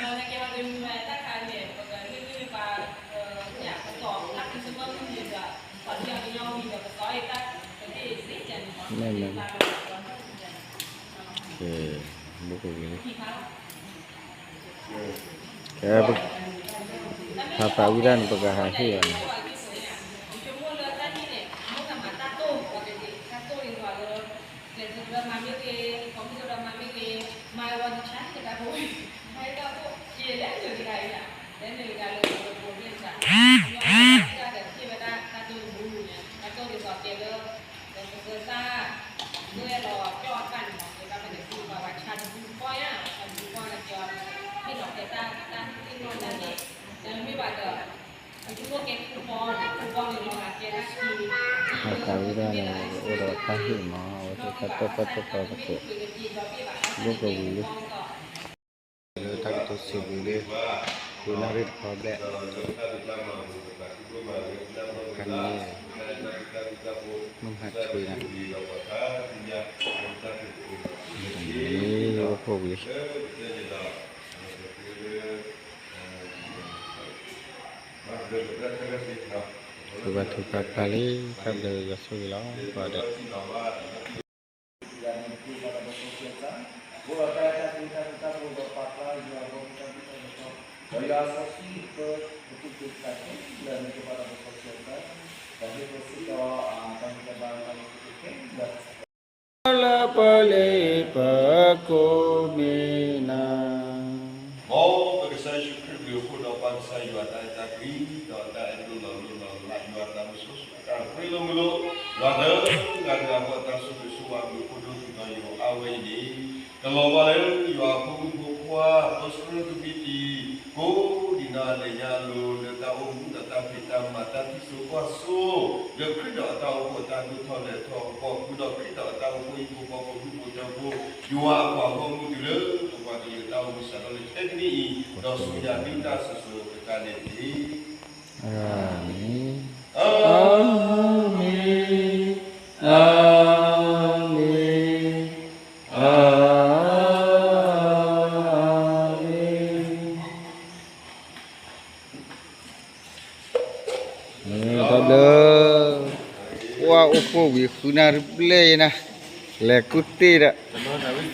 န့ၢ်ကျၢၤ ဖးန့ၢ်, ခံဆံခံသီ, ခံဆံခံသီ, ခံလါဘၣ် ဖဲန့ၣ်ကမံတံၤအသးနံၣ်လၢာ်ဖဲန့ၣ်, ခံဆံခံသီခံလါဘၣ်, ဖးသးဝံၣ်ဒၣ်တၢ်ဟ့ၣ် နတၢ်န့ၣ်ဖျါထီၣ်လံဒီး အမ့ၢ်, အဖျါထီၣ်လံ ယတဲနၤ, မ့ၢ်, ဘိကဝံၤလံ, ကဲ, ဖးသးဝံၣ်ဒၣ်န့ၣ် ပကဟးဟ့ၣ်အီၤန့ၣ် ဖးသးဝံၣ်ဒၣ်န့ၣ် အိၣ်ဒီးတၢ်ဟ့ၣ်မး အဝဲသ့ၣ်တၢ်တိာ်ပာ်တိာ်ပာ်သကိး ဘိကဝံၤလံ, လၢတၢ်ကတိၤစံးဘျုးလၢ ခွံနၣ်ရံၣ်တခီဘျဲၣ်, ဖးန့ၣ်, မုၢ်ဟါဆူညါ, မ့ၢ်တနံၤန့ၣ် အိၣ်ဖှိၣ်ဝံၤလံ ပဘါထုကဖၣ်လံ, တၢ်ဘျုးယွၤဆိၣ်ဂ့ၤလီၤ ပှၤဒီး လၢပလ့ပကိးမံၤနၤ, မ်ပကစၢ်ယ့ၣ်ၡူးခရံာ်ဘျုးအဃိဒီး ပၢ်ကစၢ်ယွၤတၢ်အဲၣ်တၢ်ကွံ ဒီးတၢ်အဲၣ်ဒိၣ်လီၤလိၢ်လီၤလးယွၤ ဃ့လိာ်မုာ်လိာ် ယွၤဧၢ, ဂၤတဂၤဃီအတၢ်ဆိၣ်ဂ့ၤဆိၣ်ဝါအဘျုးအဖှိၣ်ဒိၣ်တုၤဒီးယွၤအဝဲအံၤန့ၣ်, ကလီၤဘၣ်လၢယွၤအဖိမုၣ်ဖိခွါ ပၢဆှၢကမံးတံာ် ကိးဒံးနီၢ်အလဲၤညါအလိၤ လၢတၢ်အိၣ်မူဒီးတၢ်ဖံးတၢ်မၤတၢ်ထံၣ်စိကွၢ်စိ လၢခရံာ်ဒီးအတၢ်အိၣ်ဖှိၣ်အတၢ်ဒိၣ်ထီၣ်လဲၤထီၣ်အဖီခိၣ် ဃုာ်ဒီးခရံာ်ဒီးအတၢ်အိၣ်ဖှိၣ်ဟံၣ်ဖိဃီဖိဒူၣ်ဖိထၢဖိ ယွၤအပှၤဂီၢ်မုၢ်တုၤလၢပပှၤကလုာ်အတၢ်အိၣ်မူစးထီၣ်လၢခဲကနံၣ်အံၤ ဒီးဆူညါဒုၣ်ဒါစုာ်စုာ်တကးန့ၣ်တက့ၢ်. အၤမ့ၣ်, အၤမ့ၣ်, အၤမ့ၣ်, အၤမ့ၣ်. တၢ်ဘျုး, ကွၢ်အိၣ်ဖှိၣ်ဝံၤဃုနၣ်ရံၣ်ဘျဲၣ်ယဲနၤ, လဲၤကူၣ်တ့ၢ်ဒီး